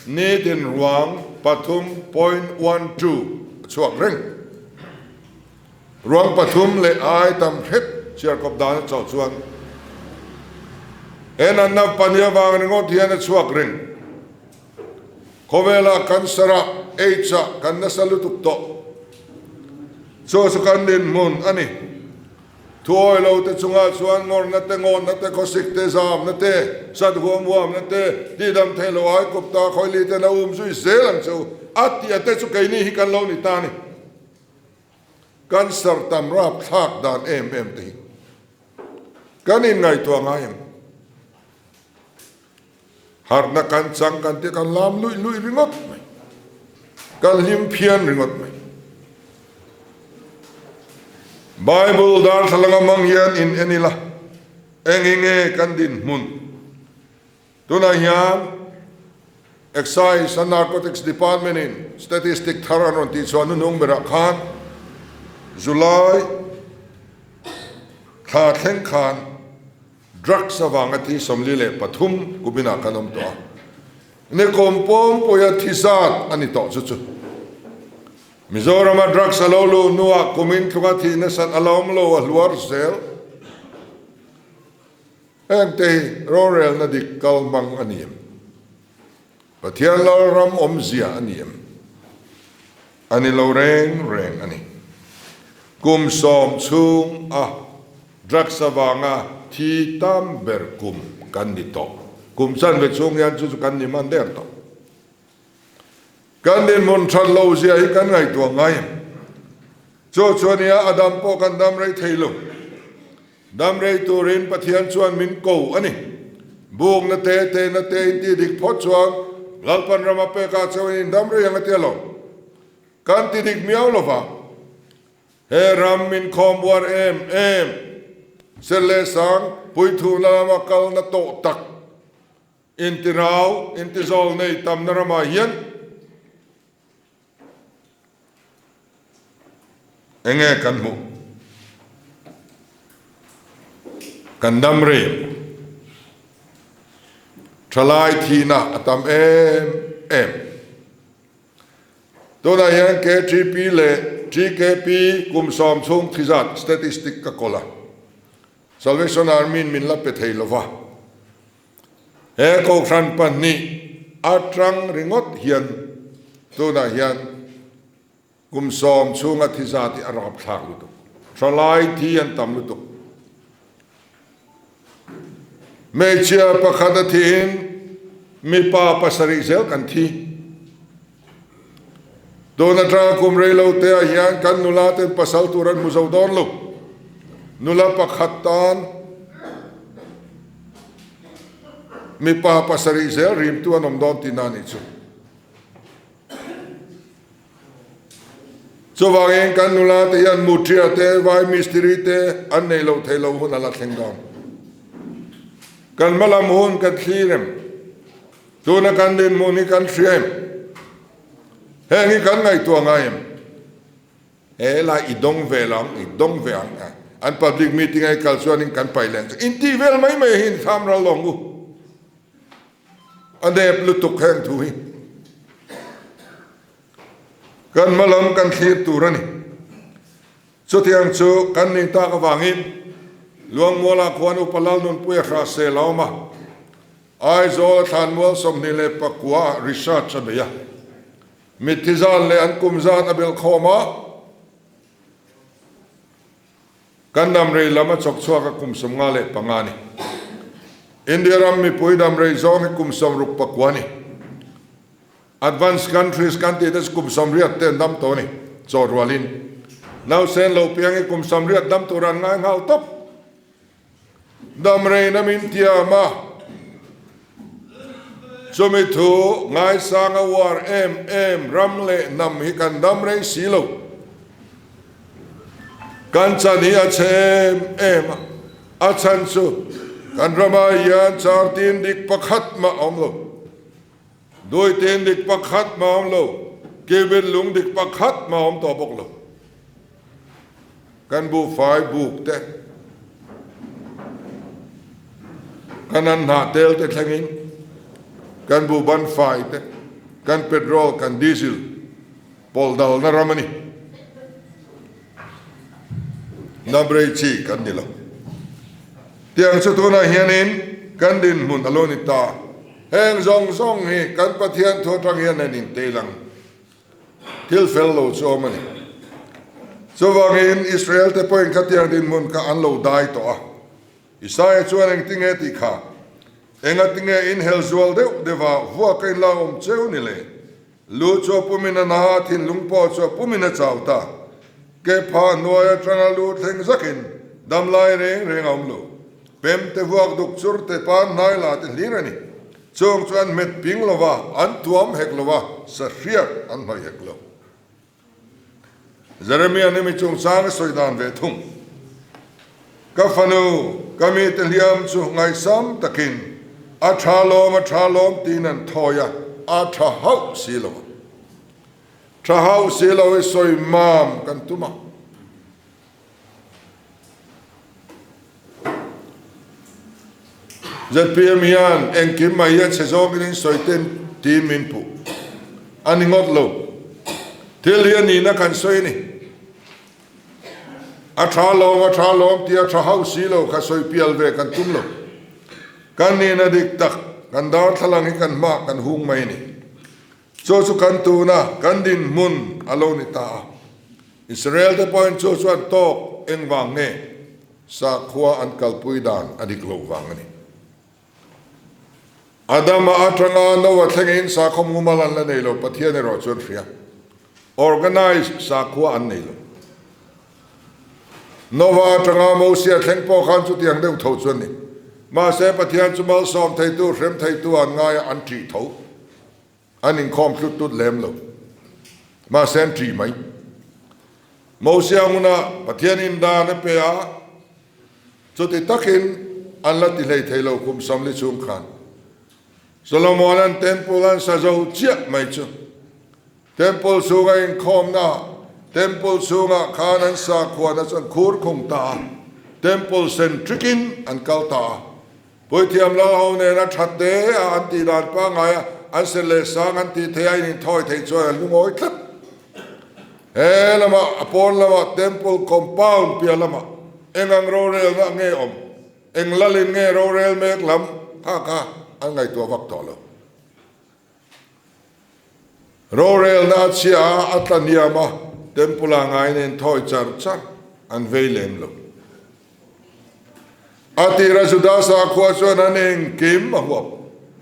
nitin ruang 3.12 a chhuak reng. Ruang pathum leh ai tam hret chhiarkawp dan a chawh chuan he natna pahnih avang ringawt hian a chhuak reng. Khawvelah cancer-ah, AIDS-ah kan nasa lutuk tawh. Chu chu kan dinhmun a ni. Thuawi lo te chungah chuan ngawrna te, ngawtna te, khawsik te, zamna te, sat huam huamna te, tihdam theih loh ai kawp ta khawili ten a um zui zel ang che u. A tih a te chu keini hi kan lo ni ta a ni. Cancer tam rap thlak dan em em te hi kan inngaihtuah ngai em? Harhna kan chang kan tih kan lam luih luih ringawt mai. Kan hlim phian ringawt mai. Bible darthlalang a hmang hian in en ila, eng hi nge kan dinhmun? Tunah hian Excise and Narcotics Department in statistic thar an rawn tih chhuah hnuhnung berah khan July thla thleng khan Drugs avanga thi 43 kuminah kan awm tawh a, nikawm pawmpuia thi zat a ni tawh chu chu. Mizorama drugs a lo luh hnuah kumin thlunga thih nasat a la awm lo a hluar zel. Hengte hi rorelna dik kal hmang a ni em? Pathian Lalram awmzia a ni em? A ni lo reng reng a ni. Kum sawm chhung a drugs avanga thi tam ber kum kan ni tawh. Kum chanve chhung hian chu chu kan ni hman der tawh. Kan dinhmun that lo zia hi kan ngaihtuah ngai em? Chu chu a nia a dam pawh kan dam rei thei lo. Dam rei turin Pathian chuan min ko a ni. Bukna te, tehna te in tih dik phawt chuan Lalpan rama pekah chauhin in dam rei ang a tia lo. Kan ti dik miau lo va. He ram min khawm buar em em, sel leh sang puithuhna lama kalna tawh tak, intirau, intizawl nei tamna ramah hian, Enge kan hmuh? Kan dam reng. Thalai thihna a tam em em. Tunah hian KTP leh TKP kum sawm chhung thi zat statistic ka kawl a. Salvation Army in min la pe thei lova. He Kohhran pahnih atang ringawt hian tunah hian kum sawm chhunga thi zat hi a rapthlak lutuk. Thalai thi an tam lutuk. Hmeichhia pakhat a thihin mipa pasarih zel kan thi. Tun atanga kum rei lo te ah hian kan nula ten pasal tur an hmu zo dawn lo. Nula pakhat tan mipa pasarih zel rimtu an awm dawn tihna a nih chu. Chuvangin kan nula te hian mutria te, vai mistiri te an nei lo thei lo hun a la thleng dawn. Kan hmalam hun kan thlir em? Tuna kan dinhmun hi kan hria em? Heng hi kan ngaihtuah ngai em? He lai i dawng ve lo ang, i dawng ve ang. An public meeting a i kal chuanin kan paih leh ang chu. Intih vel mai mai hi inthlam ral lo ang u. A nep lutuk heng thu hi. Kan hma lam kan thlir tur a ni. Chutiang chu kan nih tak avangin Luangmualah khuan Upa Lalnunpuia Hrahsel a awm a. Aizawl a thlanmual 29 ah research a bei a. Mitthi zan leh an kum zan a belh khawm a, kan damrei lam a chawk chhuak a kum 55 a ni. India ram mipui damrei zawng hi kum 69 a ni. Advance countries kan tih te chu kum 80 te an dam tawh a ni, chaw rualin. Nausen lo piang hi kum 80 dam tur an ngai nghal tawp. Damreina min tiam a. Chumi thu ngaisanga uar em em ram leh hnam hi kan dam rei si lo. Kan chan hi a chhe em em a, a chhan chu kan ramah hian char tin dik pakhat mah a awm lo. Dui tin dik pakhat mah a awm lo, kibin lung dik pakhat mah a awm tawh bawk lo. Kan buhfai buk te, kan an hnah tel te thlengin, kan buhban fai te, kan petrol, kan diesel pawlh dalna ram a ni. Namrei chi kan ni lo. Tiang chu tunah hianin kan dinhmun a lo ni ta. Heng zawng zawng hi kan Pathian thu atang hian an intei lang. Thil fel lo chu awm a ni. Chuvangin Israel te pawhin khatiang dinhmun kha an lo dai tawh a. Isaia chuan engtinge tih kha, Engatinge in hel zual deuh deuha vuak a inla awm cheu ni le? Lu chu a pumin a na a, thinlung pawh chu a pumin a chau ta. Ke pha hnuai atanga lu thleng zakin damlai reng reng a awm lo. Pem te vuak duk chur te pan hnai la te hlir a ni. Chung chu an hmet ping lo va, an tuam hek lo va, sahriak an hnawih hek lo. Jeremia nih mi chungchang a sawi dan ve thung. Ka fanu, ka mite hliam chu ngaihsam takin a tha lawm, a tha lawm tiin an thawi a, a tha hauh si lo a. Tha hauh si lo i sawi mam kan tum a. Zpm hian engkim mai hi a chhe zawngin in sawi ten tiin min puh a ni ngawt lo. Thil hi a nihna kan sawi a ni. A tha lawm, a tha lawm tia tha hauh si lo kha sawi pial ve kan tum lo. Kan nihna dik tak, kan darthlalang hi kan hmah kan hung mai a ni. Chu chu kan tuna kan dinhmun a lo ni ta a. Israel te pawhin chu chu an tawk engvang nge sakhua an kalpui dan a dik loh vang a ni. Adama atanga Noah thlengin sakhaw mumal an la nei lo, Pathian erawh chuan hria. Organized sakhua an nei lo. Noah atanga Mosia thleng pawh khan chutiang deuh tho chu an ni. Mahse Pathian chu malsawm theitu, hrem theitu an ngai a, an ṭih tho. An inkhawm tlut tlut lem lo. Mahse an ṭih mai. Mosia hunah Pathian in dan a pe a, chuti takin an la ti hlei thei lo kum samli chhung khan. Solomona'n temple an sa zo chiah mai chu. Temple chhunga inkhawmna, Temple chhungah khan an sakhuana chu an khur khung ta a, Temple centric in an kal ta a. Puithiam lal ho nena that te a an tih dan pangngai a, an sen leh sang an tih theih a in inthawi theih chuan an lungawi tlat. He lamah a pawn lamah Temple compound piah lamah eng ang rorelna nge awm, eng lalin nge rorel mek lam kha kha an ngaihtuah vak tawh lo. Rorelna a chhia a, a tla hniam a, Temple ah ngaiin a inthawi char char, an vei lem lo. A tira Juda sakhua chuan an engkim a huap.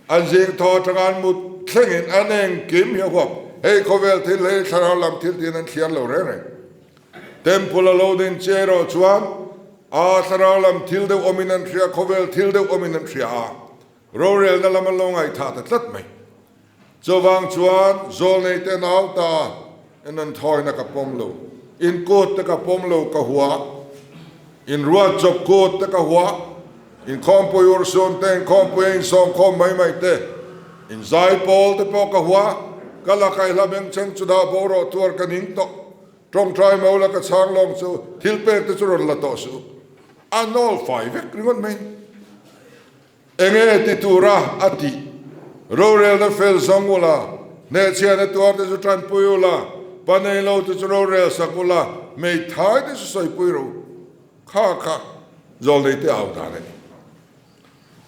An zing thaw atanga an mut thlengin an engkim hi a huap. Hei khawvel thil, hei thlarau lam thil tiin an thliar lo reng reng. Temple a lo din che erawh chuan a thlarau lam thil deuh awmin an hria, khawvel thil deuh awmin an hria a. Rorelna lam an lo ngaihthah ta tlat mai. Chuvang chuan zawlnei te nau ta in an thawina ka pawm lo, in kut te ka pawm lo ka hua, in ruat chawp kut te ka hua, in khawmpui urhsun te, in khawmpui a insawmkhawm mai mai te, in zaipawl te pawh ka hua, ka laka i hla bengchheng chu dah bo rawh tuar ka ning tawh, tawngtai mo la ka chhang lawng chu thil pek te chu rawn la tawh suh. A nawl fai vek ringawt mai. Enge ti tura a tih? Rorelna fel zawng ula, hnehchhiahna tuarte chu tanpui ula, pa nei lo te chu rorel sak ula, hmeithai te chu sawipui rawh u. Kha kha zawlnei te au dan a ni.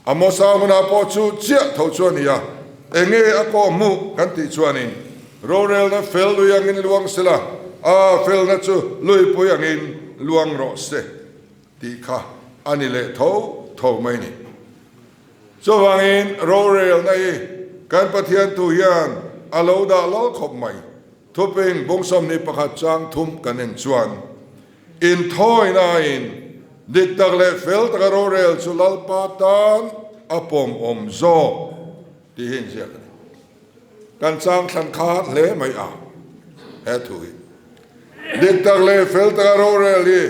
Amosa hunah pawh chu chiah tho chu a ni a, enge a kawh hmuh kan tih chuanin rorelna fel lui angin luang sela, a felna chu luipui angin luang rawh se. Tih kha a ni leh tho tho mai ni. Chuvangin rorelna hi kan Pathian thu hian a lo dah lal khawp mai. Thuping bung 21 chang thum kan en chuan inthawinain dik tak leh fel taka rorel chu Lalpa tan a pawmawm zawk. Tih hi inziak a ni. Kan chang thlan kha hle mai a he thu hi. Dik tak leh fel taka rorel hi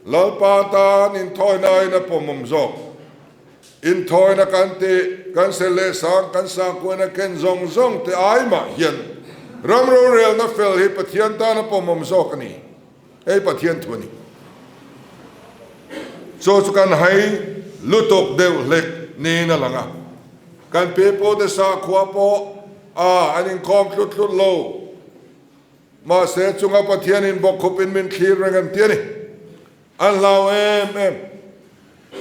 Lalpa tan inthawina aiin a pawmawm zawk. Inthawina kan tih, kan sel leh sang, kan sangkuaina ken zawng zawng te ai mah hian ram rorelna fel hi Pathian tan a pawmawm zawk a ni. Hei Pathian thu a ni. Chaw chu kan hai lutuk deuh hlek niin a lang a. Kan pipu te sakhua pawh a an inkhawm tlut tlut lo. Mahse chunga Pathianin bawkkhupin min thlir reng an ti a ni. An hlau em em.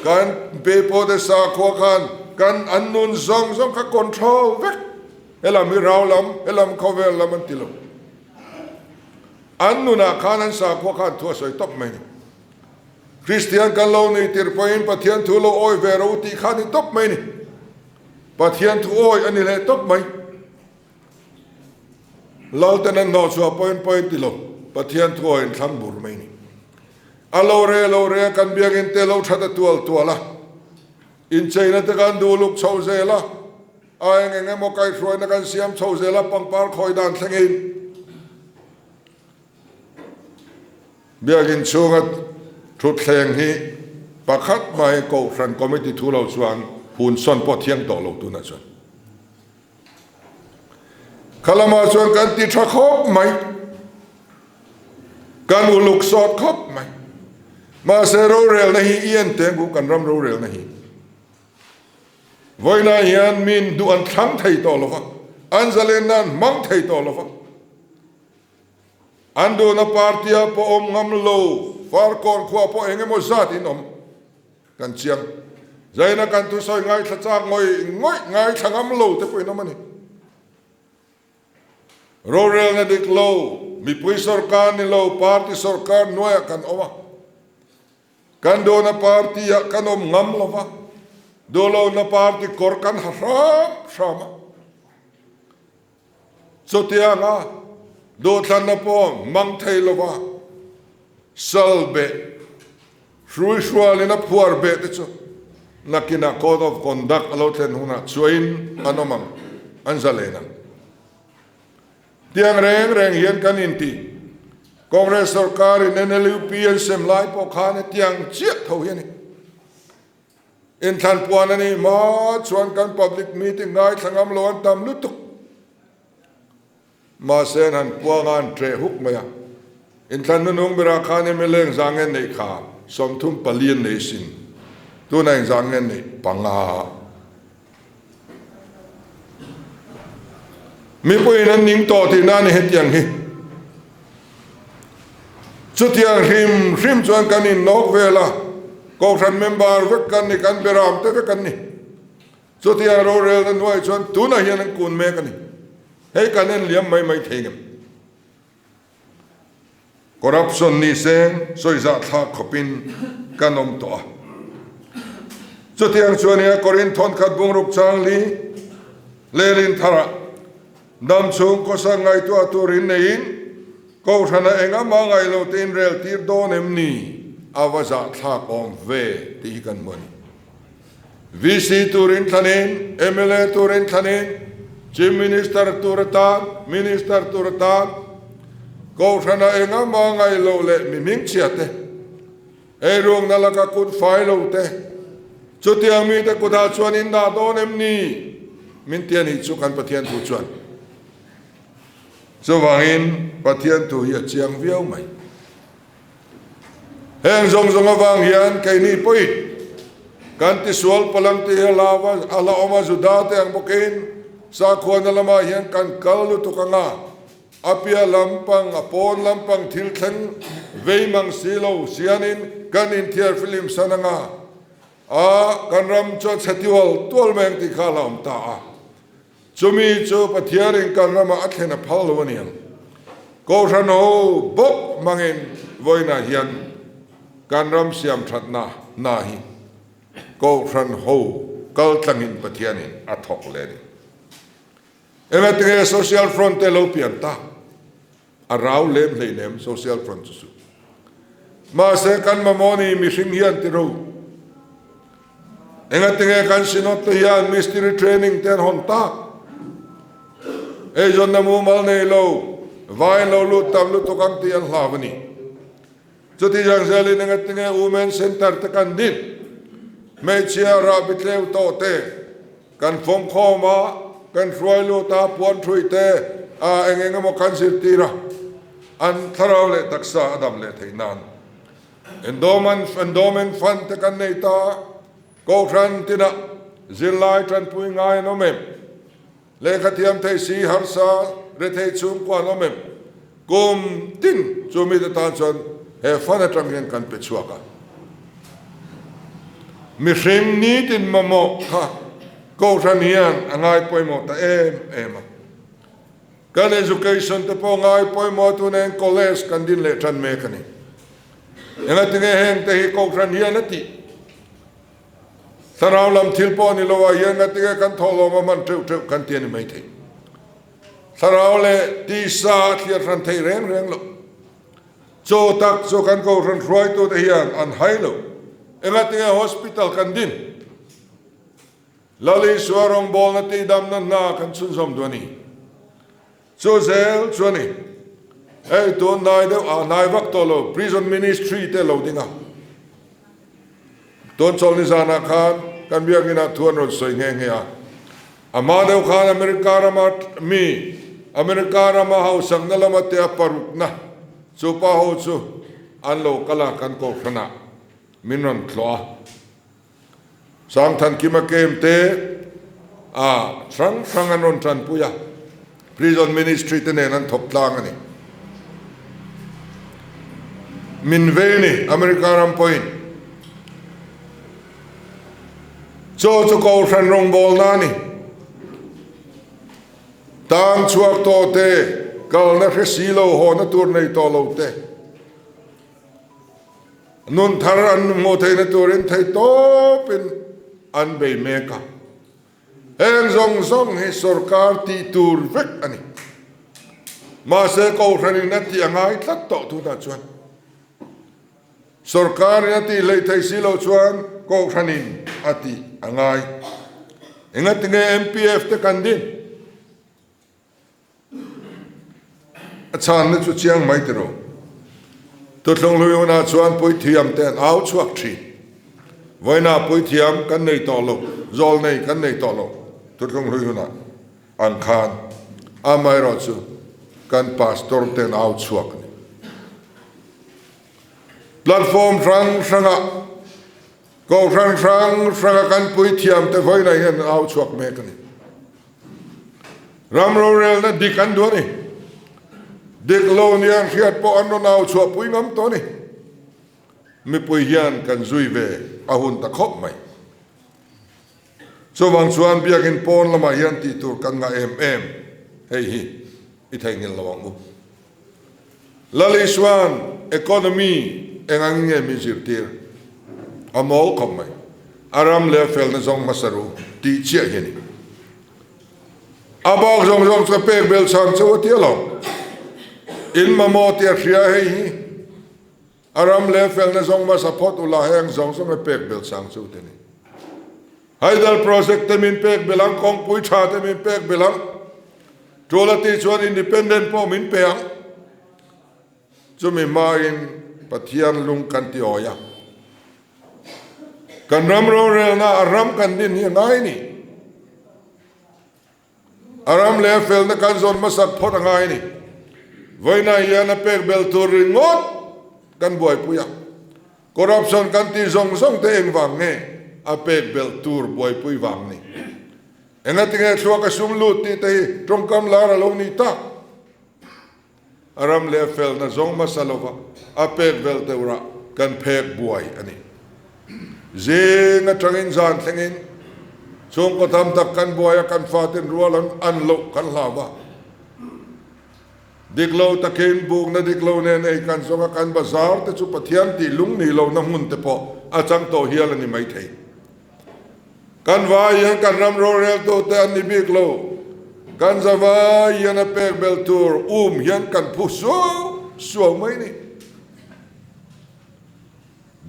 Kan pipu te sakhua khan kan an nun zawng zawng kha control vek. Helam hi rau lam, helam khawvel lam an ti lo. An nunah khan an sakhua khan thu a sawi tawp mai ni. Kristian kan lo nei tir pawhin Pathian thu lo awi ve ro tih kha a ni tawp mai ni. Pathian thu awi a ni leh tawp mai. Lalten an hnawhchhuah pawhin pawhin ti lo, Pathian thu awi an thlang bur mai ni. A lo re lo re a kan biangin te lo that a tual tual a, incheina te kan duh luk chho zel a, A eng eng emaw kaihhruaina kan siam chho zel a, pangpar khawi dan thlengin biakin chhunga thutthleng hi pakhat mai Kohhran Committee thu lo chuan hun sawn pawh thiang tawh lo tunah chuan kha lamah chuan kan ti tha khawp mai, kan uluk sawt khawp mai. Mahse rorelna hi i en teng ku kan ram rorelna hi. Vawiinah hian min duh an thlang thei tawh lo va, an zalenna an hmang thei tawh lo va. An duhna party-ah pawh awm ngam lo, Farkawn khuaah pawh eng emaw zat in awm kan chiang. Zaina kan thusawi ngaithla chak ngawih ngawih ngaithla ngam lo te pawhin awm a ni. Rorelna dik lo, mipui sorkar ni lo, party sorkar hnuaiah kan awm a. Kan duhna party ah kan awm ngam lo va, duhlohna party kawr kan ha hram hram a. Chutianga duhthlanna pawh hmang thei lo va, sal beh, hrui hrualin a phuar beh te chu nakinah code of conduct a lo thlen hunah chuain an awm ang, an zalen ang. Tiang reng reng hian kan inti. Congress sorkarin NLUP an sem lai pawh khan hetiang chiah tho hi a ni. Inthlan puan a nih hma chuan kan public meeting ngaithla ngam lo an tam lutuk. Mahse an han puang a, an ṭeh huk mai a. Inthlan nunung berah khan mla engzah nge an neih kha? 34 an nei sin. Tunah engzah nge an neih? Panga. Mipuiin an ning tawh tihna a ni hetiang hi. Chutiang hrim hrim chuan kan innawk vel a, Kohhran member vek kan ni, kan beram te vek an ni. Chutiang rorelna hnuaiah chuan tunah hian an kun mek a ni. Hei kan en liam mai mai thei ngem. Corruption ni seng sawi zahthlak khawpin kan awm tawh a. Chutiang chuan nia Korinth thawnkhat bungruk chang li Lenin tharah dam chhung khawsa ngaihtuah turin neiin Kohhrana eng ama ngaih lo te inrel tir dawn em ni a va zahthlak awm ve tih hi kan hmu a ni. VC turin thlanin, mla turin thlanin, Chief Minister tur atan, Minister tur atan, Kohhrana engama ngaih loh leh mi hmingchhia te, eirukna laka kut fai lo te, chutiang mite kutah chuan in dah dawn em ni? Min ti a nih chu kan Pathian thu chuan. Chuvangin Pathian thu hi a chiang viau mai. Heng zawng zawng avang hian keini pawhin kan tisual palang tih hi a la a la awm a, Juda te ang bawkin sakhuana lamah hian kan kal lutuk ang a, a piah lampang, a pawn lampang thil thleng vei mang si lo sianin kan inthiar filim san ang a, a kan ram chu a chhe tiual tual mai ang tih kha a la awm ta a. Chumi chu Pathianin kan ramah a thlen a phal lo a ni ang. Kohhran ho bawk hmangin vawiinah hian kan ram siam thatna hna hi Kohhran ho kal tlangin Pathianin a thawk leh a ni. Engatinge Social Front te lo pian ta? A rau lem hleinem Social Front chu su. Mahse kan mamawh ni mihring hian ti ro. Engatinge kan Synod te hian Mystery Training te an hawn tak? Eizawnna mumal nei lo, vai an lo lut tam lutuk ang tih an hlau a ni. Chuti zang zelin engatinge Women Centre te kan din? Hmeichhia rahbi tleu tawh te kan fawmkhawm a, kan hruai lut a, puan thui te a eng eng emaw kan zirtir a, an thlarau leh taksa a dam leh theih nan Endowment Endowment Fund te kan nei ta, Kohhran tinah zirlai tanpui ngai an awm em? Lehkha thiam thei si harsa rethei chhungkua an awm em? Kum tin chu mite tan chuan he fund atang hian kan pe chhuak a. Mihring nitin mamawh kha Kohhran hian a ngai pawimawh ta em em a. Kan education te pawh ngai pawimawh tuna hian college kan din leh tan mek a ni. Engatinge heng te hi Kohhran hian a tih? Thlarau lam thil pawh ni lo ah hian ngatinge kan thawhlawm a hman teuh teuh kan ti a ni maithei. Thlarau leh tisa a thliar hran thei reng reng lo. Chaw tak chu kan Kohhran hruaitute hian an hai lo. Engatinge hospital kan din? Lal Isua rawngbawlna tihdamna hna kan chhunzawm duh a ni. Chu zel chu a ni. Hei tun hnai deuh ah hnai vak tawh lo Prison Ministry te lo ding a. Tun chawlhni zanah khan kan biakinn ah thu an rawn sawi nghe nghe a. A hma deuh khan America rama mi, America rama hausakna lama te a parukna chu pa ho chu an lo kal a kan kohhran ah min rawn tlawh a. Sangthankima kem te a hrang hrang an rawn tanpui a, Prison Ministry te nen an thawk tlang a ni. Min vei ni America ram pawhin chaw chu kohhran rawngbawlna a ni. Tang chhuak tawh te, kalna hre si lo, hawna tur nei tawh lo te. Nun thar an hmuh theihna turin theihtawpin an bei mek a. Heng zawng zawng hi sorkar tih tur vek a ni. Mahse Kohhranin a tih a ngai tlat tawh tunah chuan. Sorkarin a tih hleih theih si loh chuan Kohhranin a tih a ngai. Engatinge MPF te kan din? A chhanna chu chiang mai tiraw. Thuthlung hlui hunah chuan puithiam te an au chhuak thin. Vawiinah puithiam kan nei tawh lo, zawl nei kan nei tawh lo. Thuthlung hlui hunah ang khan amaherawh chu kan pastor te an au chhuak a ni. Platform hrang hrangah Kohhran hrang hranga kan puithiam te vawiinah hian an au chhuak mek a ni. Ram rorelna dik an duh a ni. Dik lo nia an hriat pawh an rawn au chhuah pui ngam tawh a ni. Mipui hian kan zui ve a hun ta khawp mai. Chuvang chuan biakin pawn lamah hian tih tur kan ngah em em hei hi i theihnghilh lo ang u. Lal Isua'n economy eng angin nge min zirtir? A mawl khawp mai. A ram leh a felna zawng hmasa ru tih chiah hi a ni. A bak zawng zawng chu a pek bel chhan chauh a ti alawm. In mamawh tih a hria hei hi. A ram leh a felna zawng hmasa phawt ula heng zawng zawng a pek bel chang chauh te ni. Hydel project te min pek bel ang, kawngpui tha te min pek bel ang. Tul a tih chuan independent pawh min pe ang. Chumi hmain Pathian lung kan ti awi a. Kan ram rorelna a ram kan din hi a ngai ni. A ram leh a felna kan zawn hmasak phawt a ngai ni. Vawiinah hian a pek bel tur ringawt kan buaipui a. Corruption kan tih zawng zawng te engvang nge a pek belh tur buaipui vang ni? Engatinge thluak a sum lut tih te hi tawngkam lar a lo nih tak? A ram leh a felna zawng hmasa lova a pek vel teur ah kan phek buai a ni. Zing atangin zan thlengin chhungkaw tam tak kan buai a, kan faten rual an an loh kan hlau a. Dik lo takin bukna dik lo nen ei kan zawng a, kan bazar te chu Pathian tih lung nih lohna hmun te pawh a chang tawh hial a ni maithei. Kan vai hian kan ram roreltu te an ni bik lo. Kan za vai hian a pek bel tur um hian kan phu suau suau mai ni.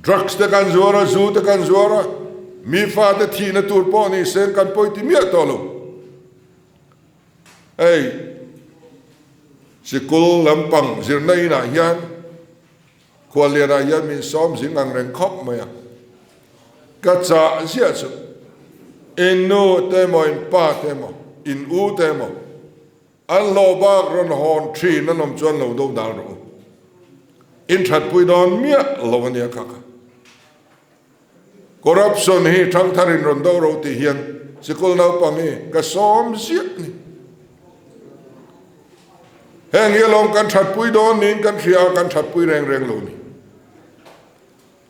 Drugs te kan zuar a, zu te kan zuar a, mi fate thihna tur pawh ni se kan pawi ti miah tawh lo. Hei. Sikul lampang zirna inah hian Khuallianah hian min sawm zing ang reng khawp mai a, ka chah ziah chu in nu te emaw in pa te emaw in u te emaw an hlawh bak rawn hawn thin an awm chuan lo do dal rawh u. In thatpui dawn miah lo a nia kha kha. Corruption hi thangthar in rawn do ro tih hian sikul naupang hi ka sawm ziah ni. Heng hi alawm kan thatpui dawn niin kan hria a, kan thatpui reng reng lo ni.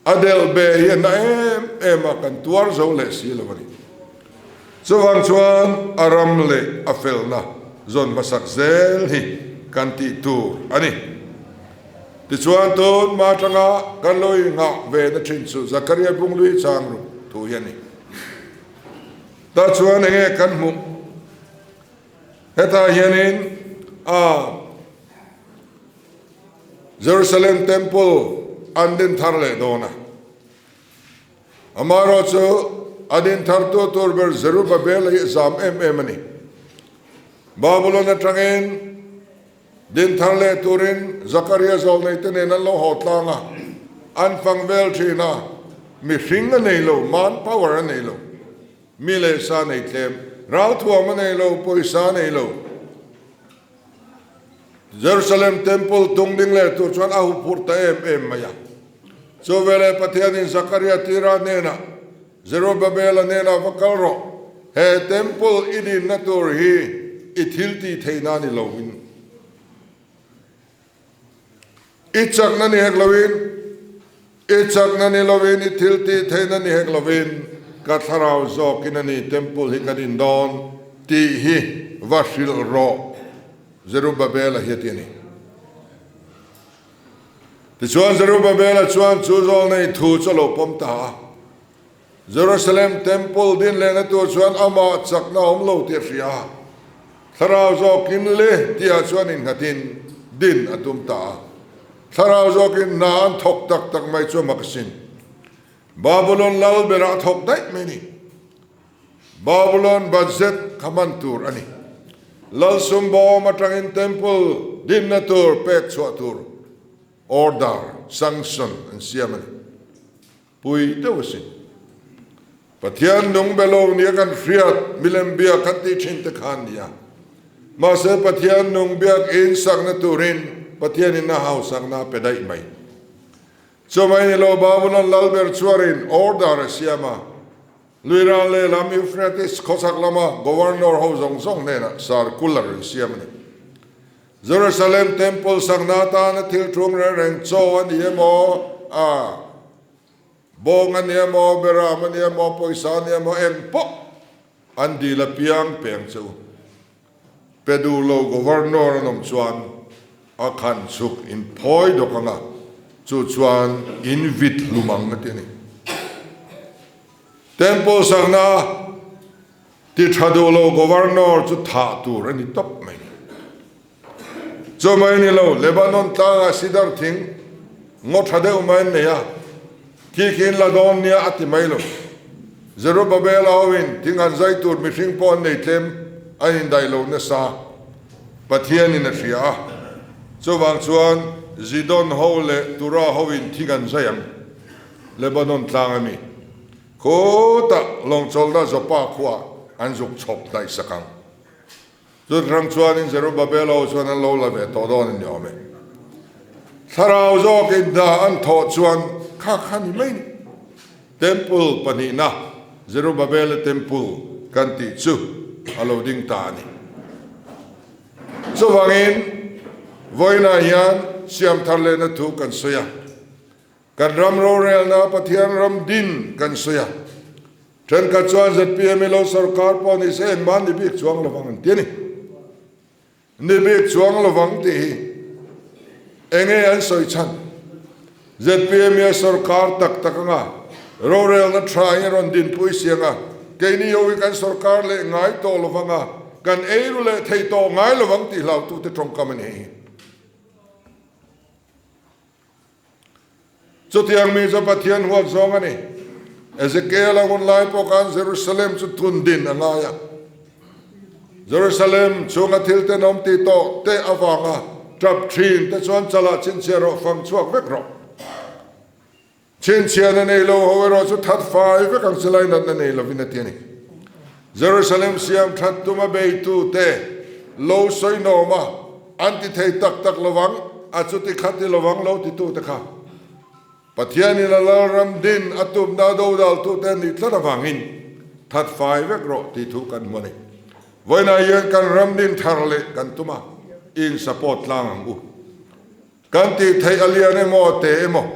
A delh be hi a na em em a, kan tuar zo leh si lo a ni. Chuvang chuan a ram leh a felna zawn hmasak zel hi kan tih tur a ni. Tichuan tun hma atanga kan lo inghah ve na thin chu Zakaria Bunglui chang ru thu hi a ni. Tah chuan enge kan hmuh? Hetah hianin a Jerusalem Temple an din thar leh dawn a. Amaherawhchu a din thartu tur ber Zerubbabel hi a zam em em a ni. Babylon atangin Din thar leh turin Zakaria zawlneite nen an lo haw tlang a, an fang vel thin a, mihring a nei lo, man power a nei lo, mi leh sa nei tlem, ralthuam a nei lo, pawisa a nei lo. Jerusalem Temple tung ding leh tur chuan a huphurh ta em em mai a. Chu veleh Pathianin Zakaria tira hnenah, Zerubbabel-a hnenah va kal rawh, he temple i dinna tur hi i thil tih theihna ni loin, i chakna ni hek loin, i chakna ni loin, i thil tih theihna ni hek loin, ka thlarau zawkin a ni temple hi ka din dawn tih hi va hrilh rawh, Zerubbabel-a hi a ti a ni. Tichuan Zerubbabela chuan chu zawlnei thu chu a lo pawm ta a. Jerusalem Temple din lehna tur chuan amah chakna a awm lo tih a hria a. Thlarau zawkin le tihah chuan innghatin din a tum ta a. Thlarau zawkin hna an thawk tak tak mai chu a mak asin. Babulon lal berah a thawk daih mai ni. Babulon budget kha hman tur a ni. Lalsum bawm atangin temple dinna tur pek chhuah tur order, sanction, an siam a ni. Pui deuh asin. Pathian nung be lo nia kan hriat milem biak kan tih thin te khan nia. Mahse Pathian nung biak in sakna turin Pathianin a hausakna a pe daih mai. Chumai ni lo Babulon lalber chuarin order a siam a. Luiral lehlam Euphrates khawchhak lama Governor ho zawng zawng hnenah circular in siam a ni. Jerusalem Temple sakna atana thil thum reng reng chaw a ni emaw, a bawng a ni emaw, beram a ni emaw, pawisa a ni emaw, eng pawh an dil apiang peng che u. Pe duh lo Governor an awm chuan a khan chhuk in phawi dawk ang a, chu chuan in vit hlum ang a ti a ni. Temple sakna ti tha duh lo Governor chu thah tur a ni tawp mai. Chu mai ni lo, Lebanon tlangah sidar thing ngaw tha deuh mai an nei a, khi khi in la dawn nia a ti mai lo. Zerubbabel-a hoin thing han zai tur mihring pawh an nei tlem, an indaih lo nasa. Pathianin a hria a, chuvang chuan Zidon ho leh Tura hoin thing an zai ang, Lebanon tlang a mi. Khutah lawngchawlhna Joppa khuaah an zuk chhawp hnaih sak ang. Chutrang chuanin Zerubbabel ho chuan an lo la ve tawh dawn a ni awm e. Thlarau zawkin hna an thawh chuan kha kha ni mai ni. Temple pahnihna Zerubbabel-a Temple kan tih chu a lo ding ta a ni. Chuvangin vawiinah hian siam thar lehna thu kan sawi a. Kan ram rorelna Pathian ram din kan sawi a. Thenkhat chuan zpm i lo sorkar pawh ni se engmah ni bik chuang lovang an ti a ni. Ni bik chuang lovang tih hi enge an sawi chhan? Zpm i a sorkar tak tak anga rorelna tha hi a rawn dinpui si anga keini ho hi kan sorkar leh ngai tawh lovang a, kan eiru leh thei tawh ngai lovang tih hlautute tawngkam a ni hei hi. Chutiang mi chu Pathian huat zawng a ni. Ezekiel-a hun lai pawh khan Jerusalem chu thun din a ngai a. Jerusalem chhunga thil tenawm tih tawh te avanga. Tap thin te chuan chalah chhinchhiah rawh, fang chhuak vek rawh. Chhinchhiahna nei lo ho erawh chu that fai vek ang che lainatna nei lovin a ti a ni. Jerusalem siam that tuma beitute lo sawi nawm a, an ti thei tak tak lovang, a chuti kha ti lovang lo titute kha Pathianin a Lalram din a tumna dodaltute an nih tlat avangin that fai vek rawh tih thu kan hmu a ni. Vawiinah hian kan ram din thar leh kan tum a, in support tlang ang u. Kan tih theih a lian emaw te emaw,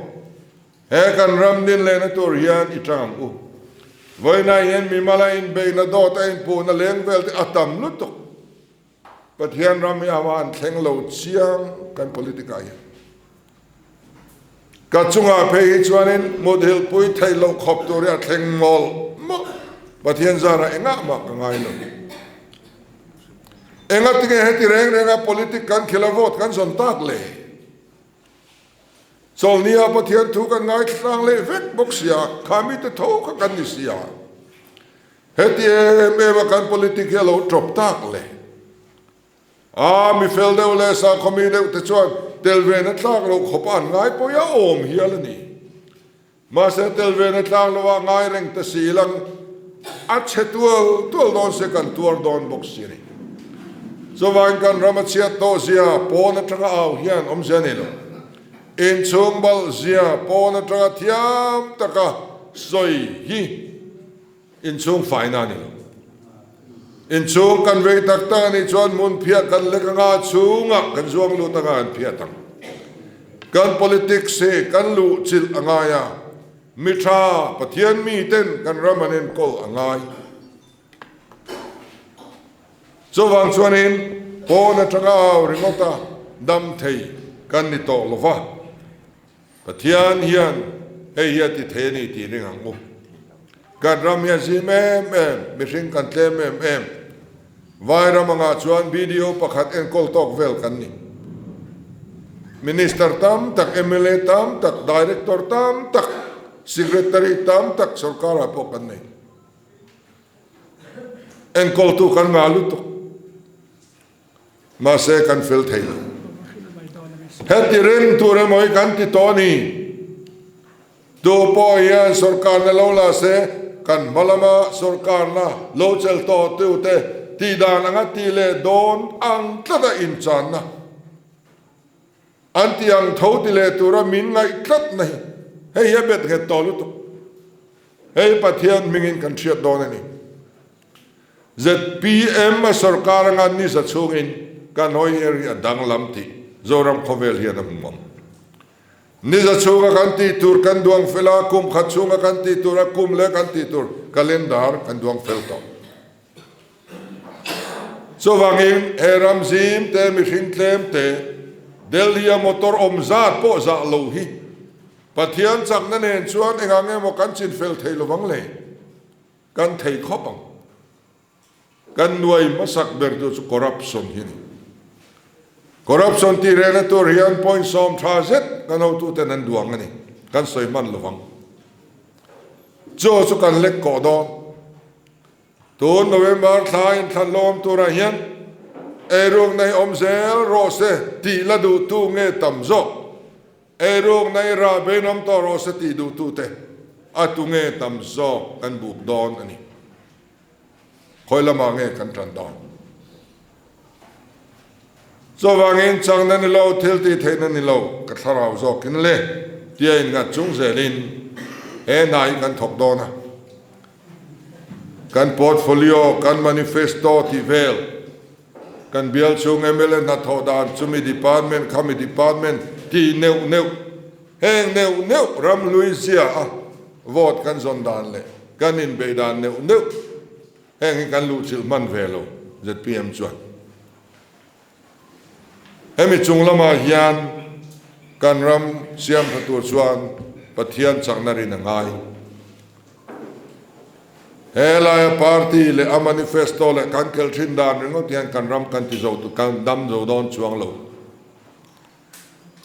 he kan ram din lehna tur hian i tang ang u. Vawiinah hian mimala inbeihna dawt a inpuhna leng vel te a tam lutuk. Pathian ram hi ama an thleng lo chiang kan politic ah hian. Ka chungah phei hi chuanin muthilh pui theih loh khawp tur hi a thleng mawlh mawlh. Pathian zarah engah mah ka ngai lo. Engatinge heti reng renga politic kan khel a vote kan zawn tak le? Chawlhnia Pathian thu kan ngaithlang leh vek bawk sia, kha mite tho kha kan ni sia. Heti em em a kan politic hi a lo tawp tak le. A mi fel deuh leh sakhaw mi deuh te chuan tel ve na tlak loh khawp a an ngai pawh i a awm hial a ni. Mahse tel ve na tlak loh ah ngai reng ta si lang a chhe tual tual dawn se kan tuar dawn bawk si a ni. Chuvangin kan ram a chhiat tawh zia pawn atanga au hian awmzia a nei lo. Inchhung balh zia pawn atanga thiam taka sawi hi Inchhung faina a ni lo. Inchhung kan vei tak tak a nih chuan hmun phiah kan lek anga chhungah kan zuang lut anga an phiat ang. Kan politics hi kan luh chilh a ngai a, mi tha Pathian mi ten kan ram an enkawl a ngai. Chuvang chuanin pawn atanga au ringawta dam thei kan ni tawh lo va. Pathian hian hei hi a ti thei a ni tih ring ang u. Kan ram hi a zim em em, mihring kan tlem em em. Vai ram angah chuan BDO pakhat enkawl tawk vel kan ni. Minister tam tak, mla tam tak, Director tam tak, Secretary tam tak sorkarah pawh kan nei. Enkawltu kan ngah lutuk. Mahse kan fel thei lo. Heti reng tur emaw hi kan ti tawh a ni. Tu pawh hian sorkarna lo la se, kan hma lama sorkarna lo chel tawh tute tih dan anga tih leh dawn ang tlata inchanna an tih ang tho ti leh tura min ngaih tlatna hi hei hi a bet nghet tawh lutuk. Hei Pathian hmingin kan hriat dawn a ni. Zpm a sorkar anga nisa chhungin kan hawi area danglam tih Zoram khawvel hian a hmu ang. Nisa chhunga kan tih tur kan duang fel a, kum khat chhunga kan tih tur a kum leh kan tih tur calendar kan duang fel tawh. Chuvangin he ram zim te mihring tlem te Delhi a motor awm zat pawh zah lo hi Pathian chakna nen chuan engah nge maw kan chin fel thei lovang le? Kan thei khawp ang. Kan nuai hmasak ber tur chu corruption hi a ni. Corruption tih rehna tur hian point 10 zet kan hotuten an duang a ni. Kan sawi hman lovang. Chu chu kan lek kawh dawn. Tun November thla inthlan lawm turah hian eirukna hi awm zel rawh se tih la duhtu nge tam zawk. Eirukna i rah beinawm tawh rawh se tih duhtute a tu nge tam zawk kan buk dawn a ni. Khawi lamah nge kan tan dawn? Chuvangin changna ni lo, thil tih theihna ni lo, ka thlarau zawkin le tia innghat chung zelin he hna hi kan thawk dawn a. Kan portfolio, kan manifesto tih vel, Kan bial chhung mla hnathawh dan chumi department khami department tih neuh neuh, heng neuh neuh ram hlui zia a vote kan zawn dan leh kan inbeih dan neuh neuh heng hi kan luhchilh hman ve lo zpm chuan. Hemi chung lamah hian kan ram siam tha tur chuan Pathian chakna rin a ngai. He laia party leh a manifesto leh kan khelh thin dan ringawt hian kan ram kan ti zo kan dam zo dawn chuang lo.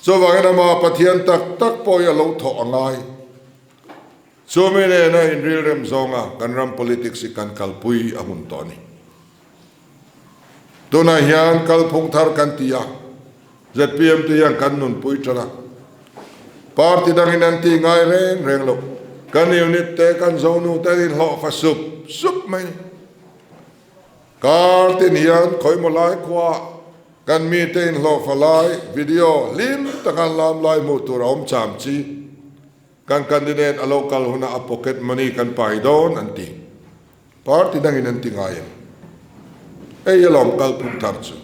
Chuvangin amah Pathian tak tak pawh hi a lo thawh a ngai. Chumi nena inrilrem zawnga kan ram politics hi kan kalpui a hun tawh a ni. Tunah hian kalphung thar kan ti a. Zpm te hian kan nunpui tan a. Party dangin an tih ngai reng reng lo. Kan unit te, kan zonu te an inhlawhfa sup sup mai a ni. Kar tin hian khawimaw lai khuaah kan mite inhlawhfa lai video hlim taka an lam lai hmuh tur a awm cham chi. Kan candidate a lo kal hunah a pocket money kan pai dawn an ti. Party dangin an ti ngai em? Hei alawm kalphung thar chu.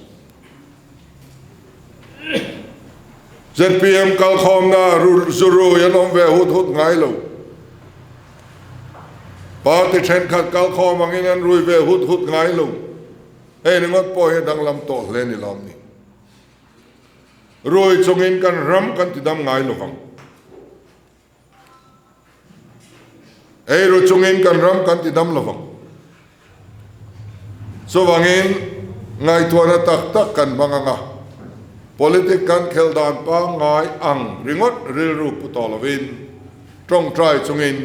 Zpm kalkhawmna zurui an awm ve hut hut ngai lo. Party thenkhat kalkhawm angin an rui ve hut hut ngai lo. Hei ringawt pawh hi a danglam tawh hle ni lawm ni. Rui chungin kan ram kan tidam ngai lovang. Eiru chungin kan ram kan tidam lovang. Chuvangin ngaihtuahna tak tak kan hmang ang a, politic kan khelh dan pangngai ang ringawt rilru pu tawh lovin tawngtai chungin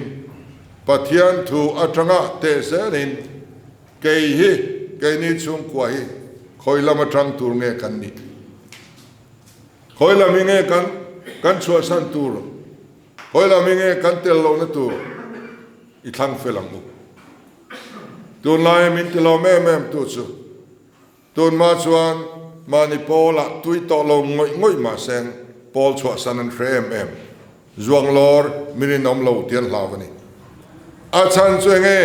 Pathian thu atanga teh zelin kei hi keini chhungkua hi khawi lam atang tur nge kan nih? Khawi lam hi nge kan kan chhuahsan tur? Khawi lam hi nge kan tel lohna tur i thlang fel ang u? Tunlaia min ti lawm em em tu chu tunhma chuan mahni pawlah tui tawh lo ngawih ngawih mahse pawl chhuahsan an hre em em. Zuang lawr min inawm lo ti an hlau a ni. A chhan chu enge?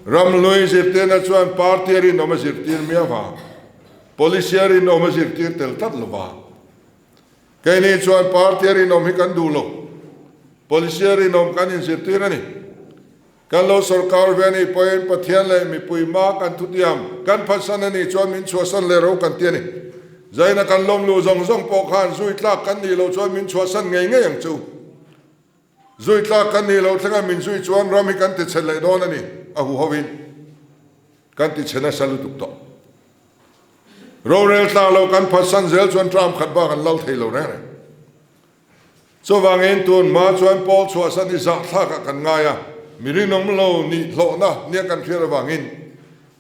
Ramhlui zirtirna chuan party a rinawm a zirtir miau va. Policy a rinawm a zirtir tel tlat lo va. Keini chuan party a rinawm hi kan duh lo. Policy a rinawm kan inzirtir a ni. Kan lo sorkar ve a nih pawhin Pathian leh mipui hma kan thutiam kan phatsan a nih chuan min chhuahsan leh ro kan ti a ni. Zaina kan lawm luh zawng zawng pawh khan zui tlak kan nih loh chuan min chhuahsan ngei ngei ang chu. Zui tlak kan nih loh thlenga min zui chuan ram hi kan tichhe leh dawn a ni, a huho in. Kan ti chhe nasa lutuk tawh. Rorel tla lo kan phatsan zel chuan tram khat bak an lal thei lo reng reng. Chuvangin tun hma chuan Paul chhuahsan hi zahthlakah kan ngai a, mi rinawm lo nih hlawhna nia kan hriat avangin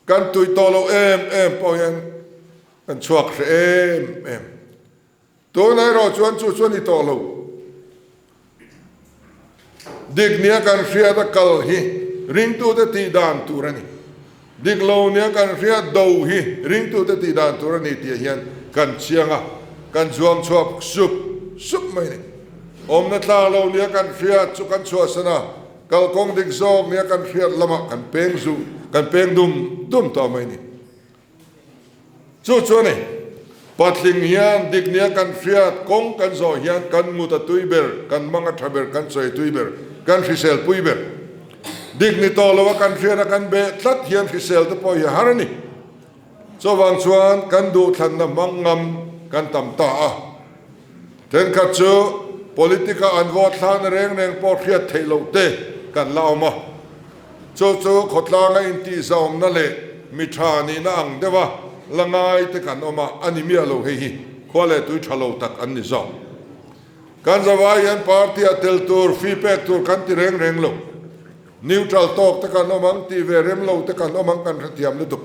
kan tui tawh lo em em pawh hian kan chhuak hre em em. Tunah erawh chuan chu chu a ni tawh lo. Dik nia kan hriat a kal hi ringtute tih dan tur a ni. Dik lo nia kan hriat do hi ringtute tih dan tur a ni tih hian kan chiang a, kan zuam chhuak sup sup mai a ni. Awmna tlak lo nia kan hriat chu kan chhuahsan a, kalkawng dik zawk nia kan hriat lamah kan peng zu, kan peng dum dum tawh mai a ni. Chu chu a ni. Patling hian dik nia kan hriat, kawng kan zawh hian kan ngut a tui ber, kan mang a tha ber, kan sawi tui ber, kan hrisel pui ber. Dik ni tawh lo a kan hriat a kan beh tlat hian hrisel te pawh hi a har a ni. Chuvang chuan kan duhthlanna hmang ngam kan tam ta a. Thenkhat chu politic a an vote thlakna reng reng pawh hriat theih loh te kan la awm a. Chu chu khawtlanga intihzawmna leh mi tha nihna ang deuha la ngai te kan awm a, a ni miah lo hei hi khua leh tui tha lo tak an ni zawk. Kan zavai hian party ah tel tur, fee pek tur kan ti reng reng lo. Neutral tawk te kan awm ang, tih ve rem lo te kan awm ang kan hrethiam lutuk.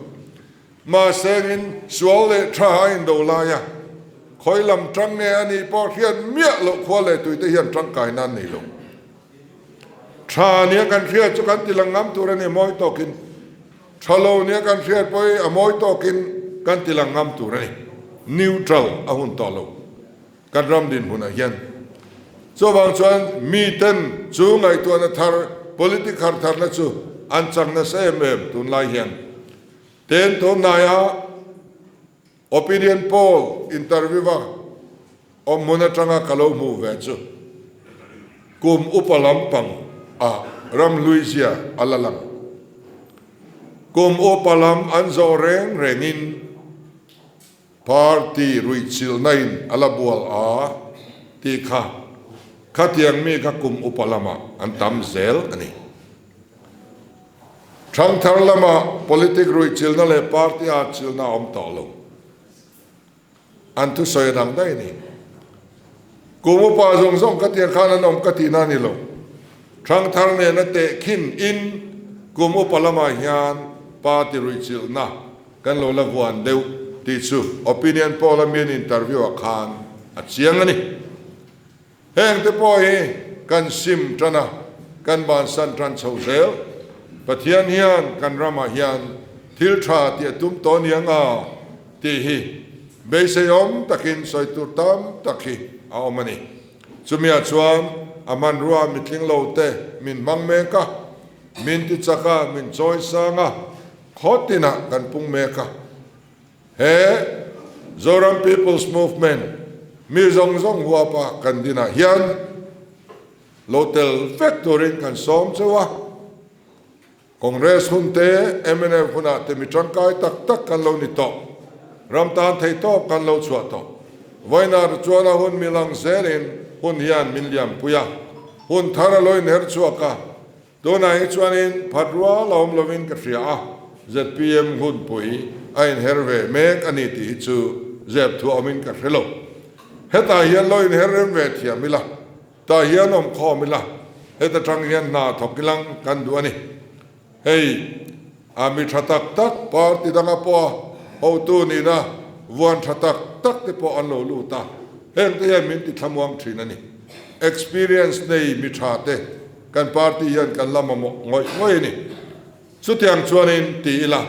Mahsengin sual leh tha a indo lai a, khawi lam tang nge a nih pawh hriat miah loh khua leh tuite hian tangkai nan nei lo. Tha nia kan hriat chu kan ti lang ngam tur a ni mawi tawkin, tha lo nia kan hriat pawh hi a mawi tawkin kan ti lang ngam tur a ni. Neutral a hun tawh lo kan ram dinhmunah hian. Chuvang chuan miten chu ngaihtuahna thar, politic har tharna chu an chang nasa em em tunlai hian. Ten tunhnaia opinion poll interview a awm hmun atanga ka lo hmuh ve chu kum upa lampang ah ramhlui zia a la lang. Kum upa lam an zawh reng rengin party ruihchilhna in a la bual a tih kha khatiang mi kha kum upa lamah an tam zel a ni. Thangthar lama politic ruihchilhna leh party atchilhna a awm tawh lo. An thusawi a dang daih a ni. Kum upa zawng zawng ka tiang khan an awm ka tihna a ni lo. Thangthar nena tehkhin in kum upa lamah hian party ruihchilhna kan lo la vuan deuh tih chu opinion poll a mi an interview ah khan. a chiang a ni. Heng te pawh hi kan sim tan a, kan bansan tan chho zel. Pathian hian kan ramah hian thil tha tih a tum tawh nia nga tih hi beiseiawm takin sawi tur tam tak hi a awm a ni. Chumiah chuan a hmanrua mitling lo te min hmang mek a, min ti chak a, min chawi sang a, khaw tinah kan pung mek a. He Zoram People's Movement mi zawng zawng huapa kan dinah hian lo tel vek turin kan sawm cheu a. Congress hun te, mnf hunah te mi tangkai tak tak kan lo ni tawh. Ram tan thei tawp kan lo chhuah tawh. Vawinar chuan a hun mi lang zelin hun hian min liampui a, hun thar a lo inher chhuak a. Tunah hi chuanin phat rual a awm lovin ka hria a, zpm hunpui a inher ve mek a ni tih hi chu zep thu awmin ka hre lo. Hetah hian lo inher rem ve thiam ila, tah hian awm khawm ila, heta tang hian hna thawk ilang kan duh a ni. Hei a mi tha tak tak party danga pawha hotu nihna vuan tha tak tak te pawh an lo lut a, heng te hian min ti thlamuang thin a ni. Experience nei mi tha te Kan party hian kan la mamawh ngawih ngawih a ni. Chutiang chuanin ti ila,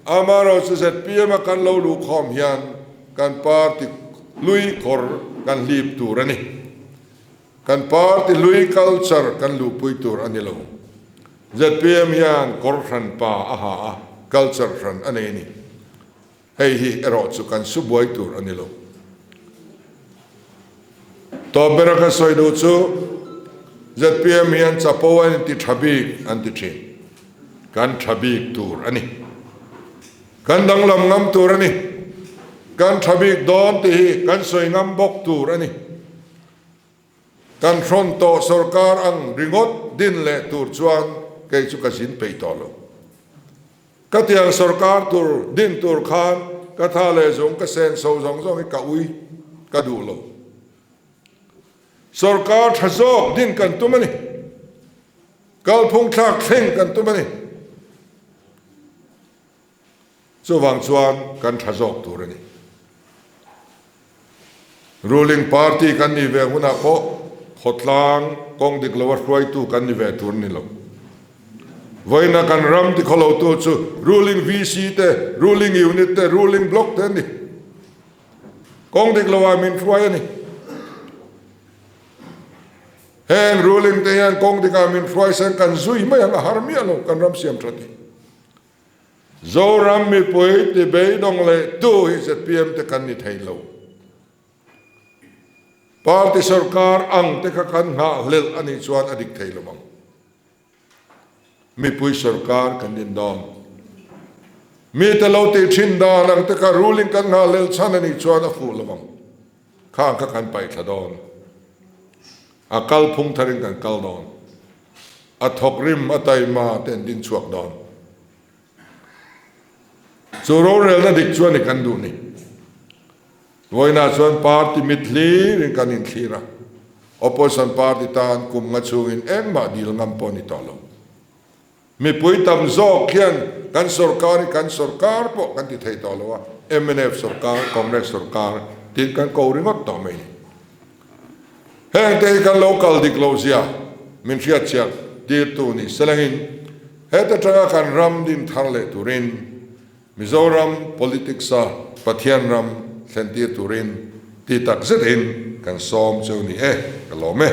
amaherawhchu zpm a kan lo luh khawm hian kan party hlui kawr kan hlip tur a ni. Kan party hlui culture kan luhpui tur a ni lo. Zpm hian kawr hran pa a ha a, culture hran a nei a ni. Hei hi erawh chu kan su buai tur a ni lo. Tawp bera ka sawi duh chu zpm hian chapo an inti tha bik an ti thin. Kan tha bik tur a ni. Kan danglam ngam tur a ni. Kan tha bik dawn tih hi kan sawi ngam bawk tur a ni. Kan hrawn tawh sorkar ang ringawt din leh tur chuan kei chu ka zin peih tawh lo. Ka tiang sorkar tur din tur khan ka tha leh zung ka sen so zawng zawng hi ka ui ka duh lo. Sorkar tha zawk din kan tum a ni. Kalphung thlak thleng kan tum a ni. Chuvang chuan kan tha zawk tur a ni. Ruling party kan nih ve hunah pawh khawtlang kawng dik loa hruaitu kan ni ve tur a ni lo. Vawiina kan ram tikhawlotu chu ruling VC te, ruling unit te, ruling block te an ni. Kawng dik loah min hruai a ni. Heng ruling te hian kawng dikah min hruai sen kan zui mai ang a har miah lo kan ram siam that hi. Zoram mipui ti beidawng leh tu hi zpm te kan ni thei lo. Party sorkar ang te kha kan nghah hlelh a nih chuan a dik thei lo ang. Mipui sorkar kan din dawn. Mite lo tih thin dan ang te kha ruling kan nghah hlelh chhan a nih chuan a fuh lo ang. Khang kha kan paih thla dawn. A kal phung tharin kan kal dawn. A thawk rim a taima te an ding chhuak dawn. Chu rorelna dik chuan i kan duh ni. Vawiinah chuan party mit hlirin kan inthlir a, opposition party tan kum nga chhungin engmah dil ngam pawh a ni tawh lo. Mipui tam zawk hian kan sorkar hi kan sorkar pawh kan ti thei tawh lo a, mnf sorkar, Congress sorkar tiin kan ko ringawt tawh mai ni. Heng te hi kan lo kal dik loh zia min hriatchhiat tirtu ni selangin heta tanga kan ram din thar leh turin Mizoram politics a Pathian ram thlen tir turin ti tak zetin kan sawm cheu ni e, ka lawm e.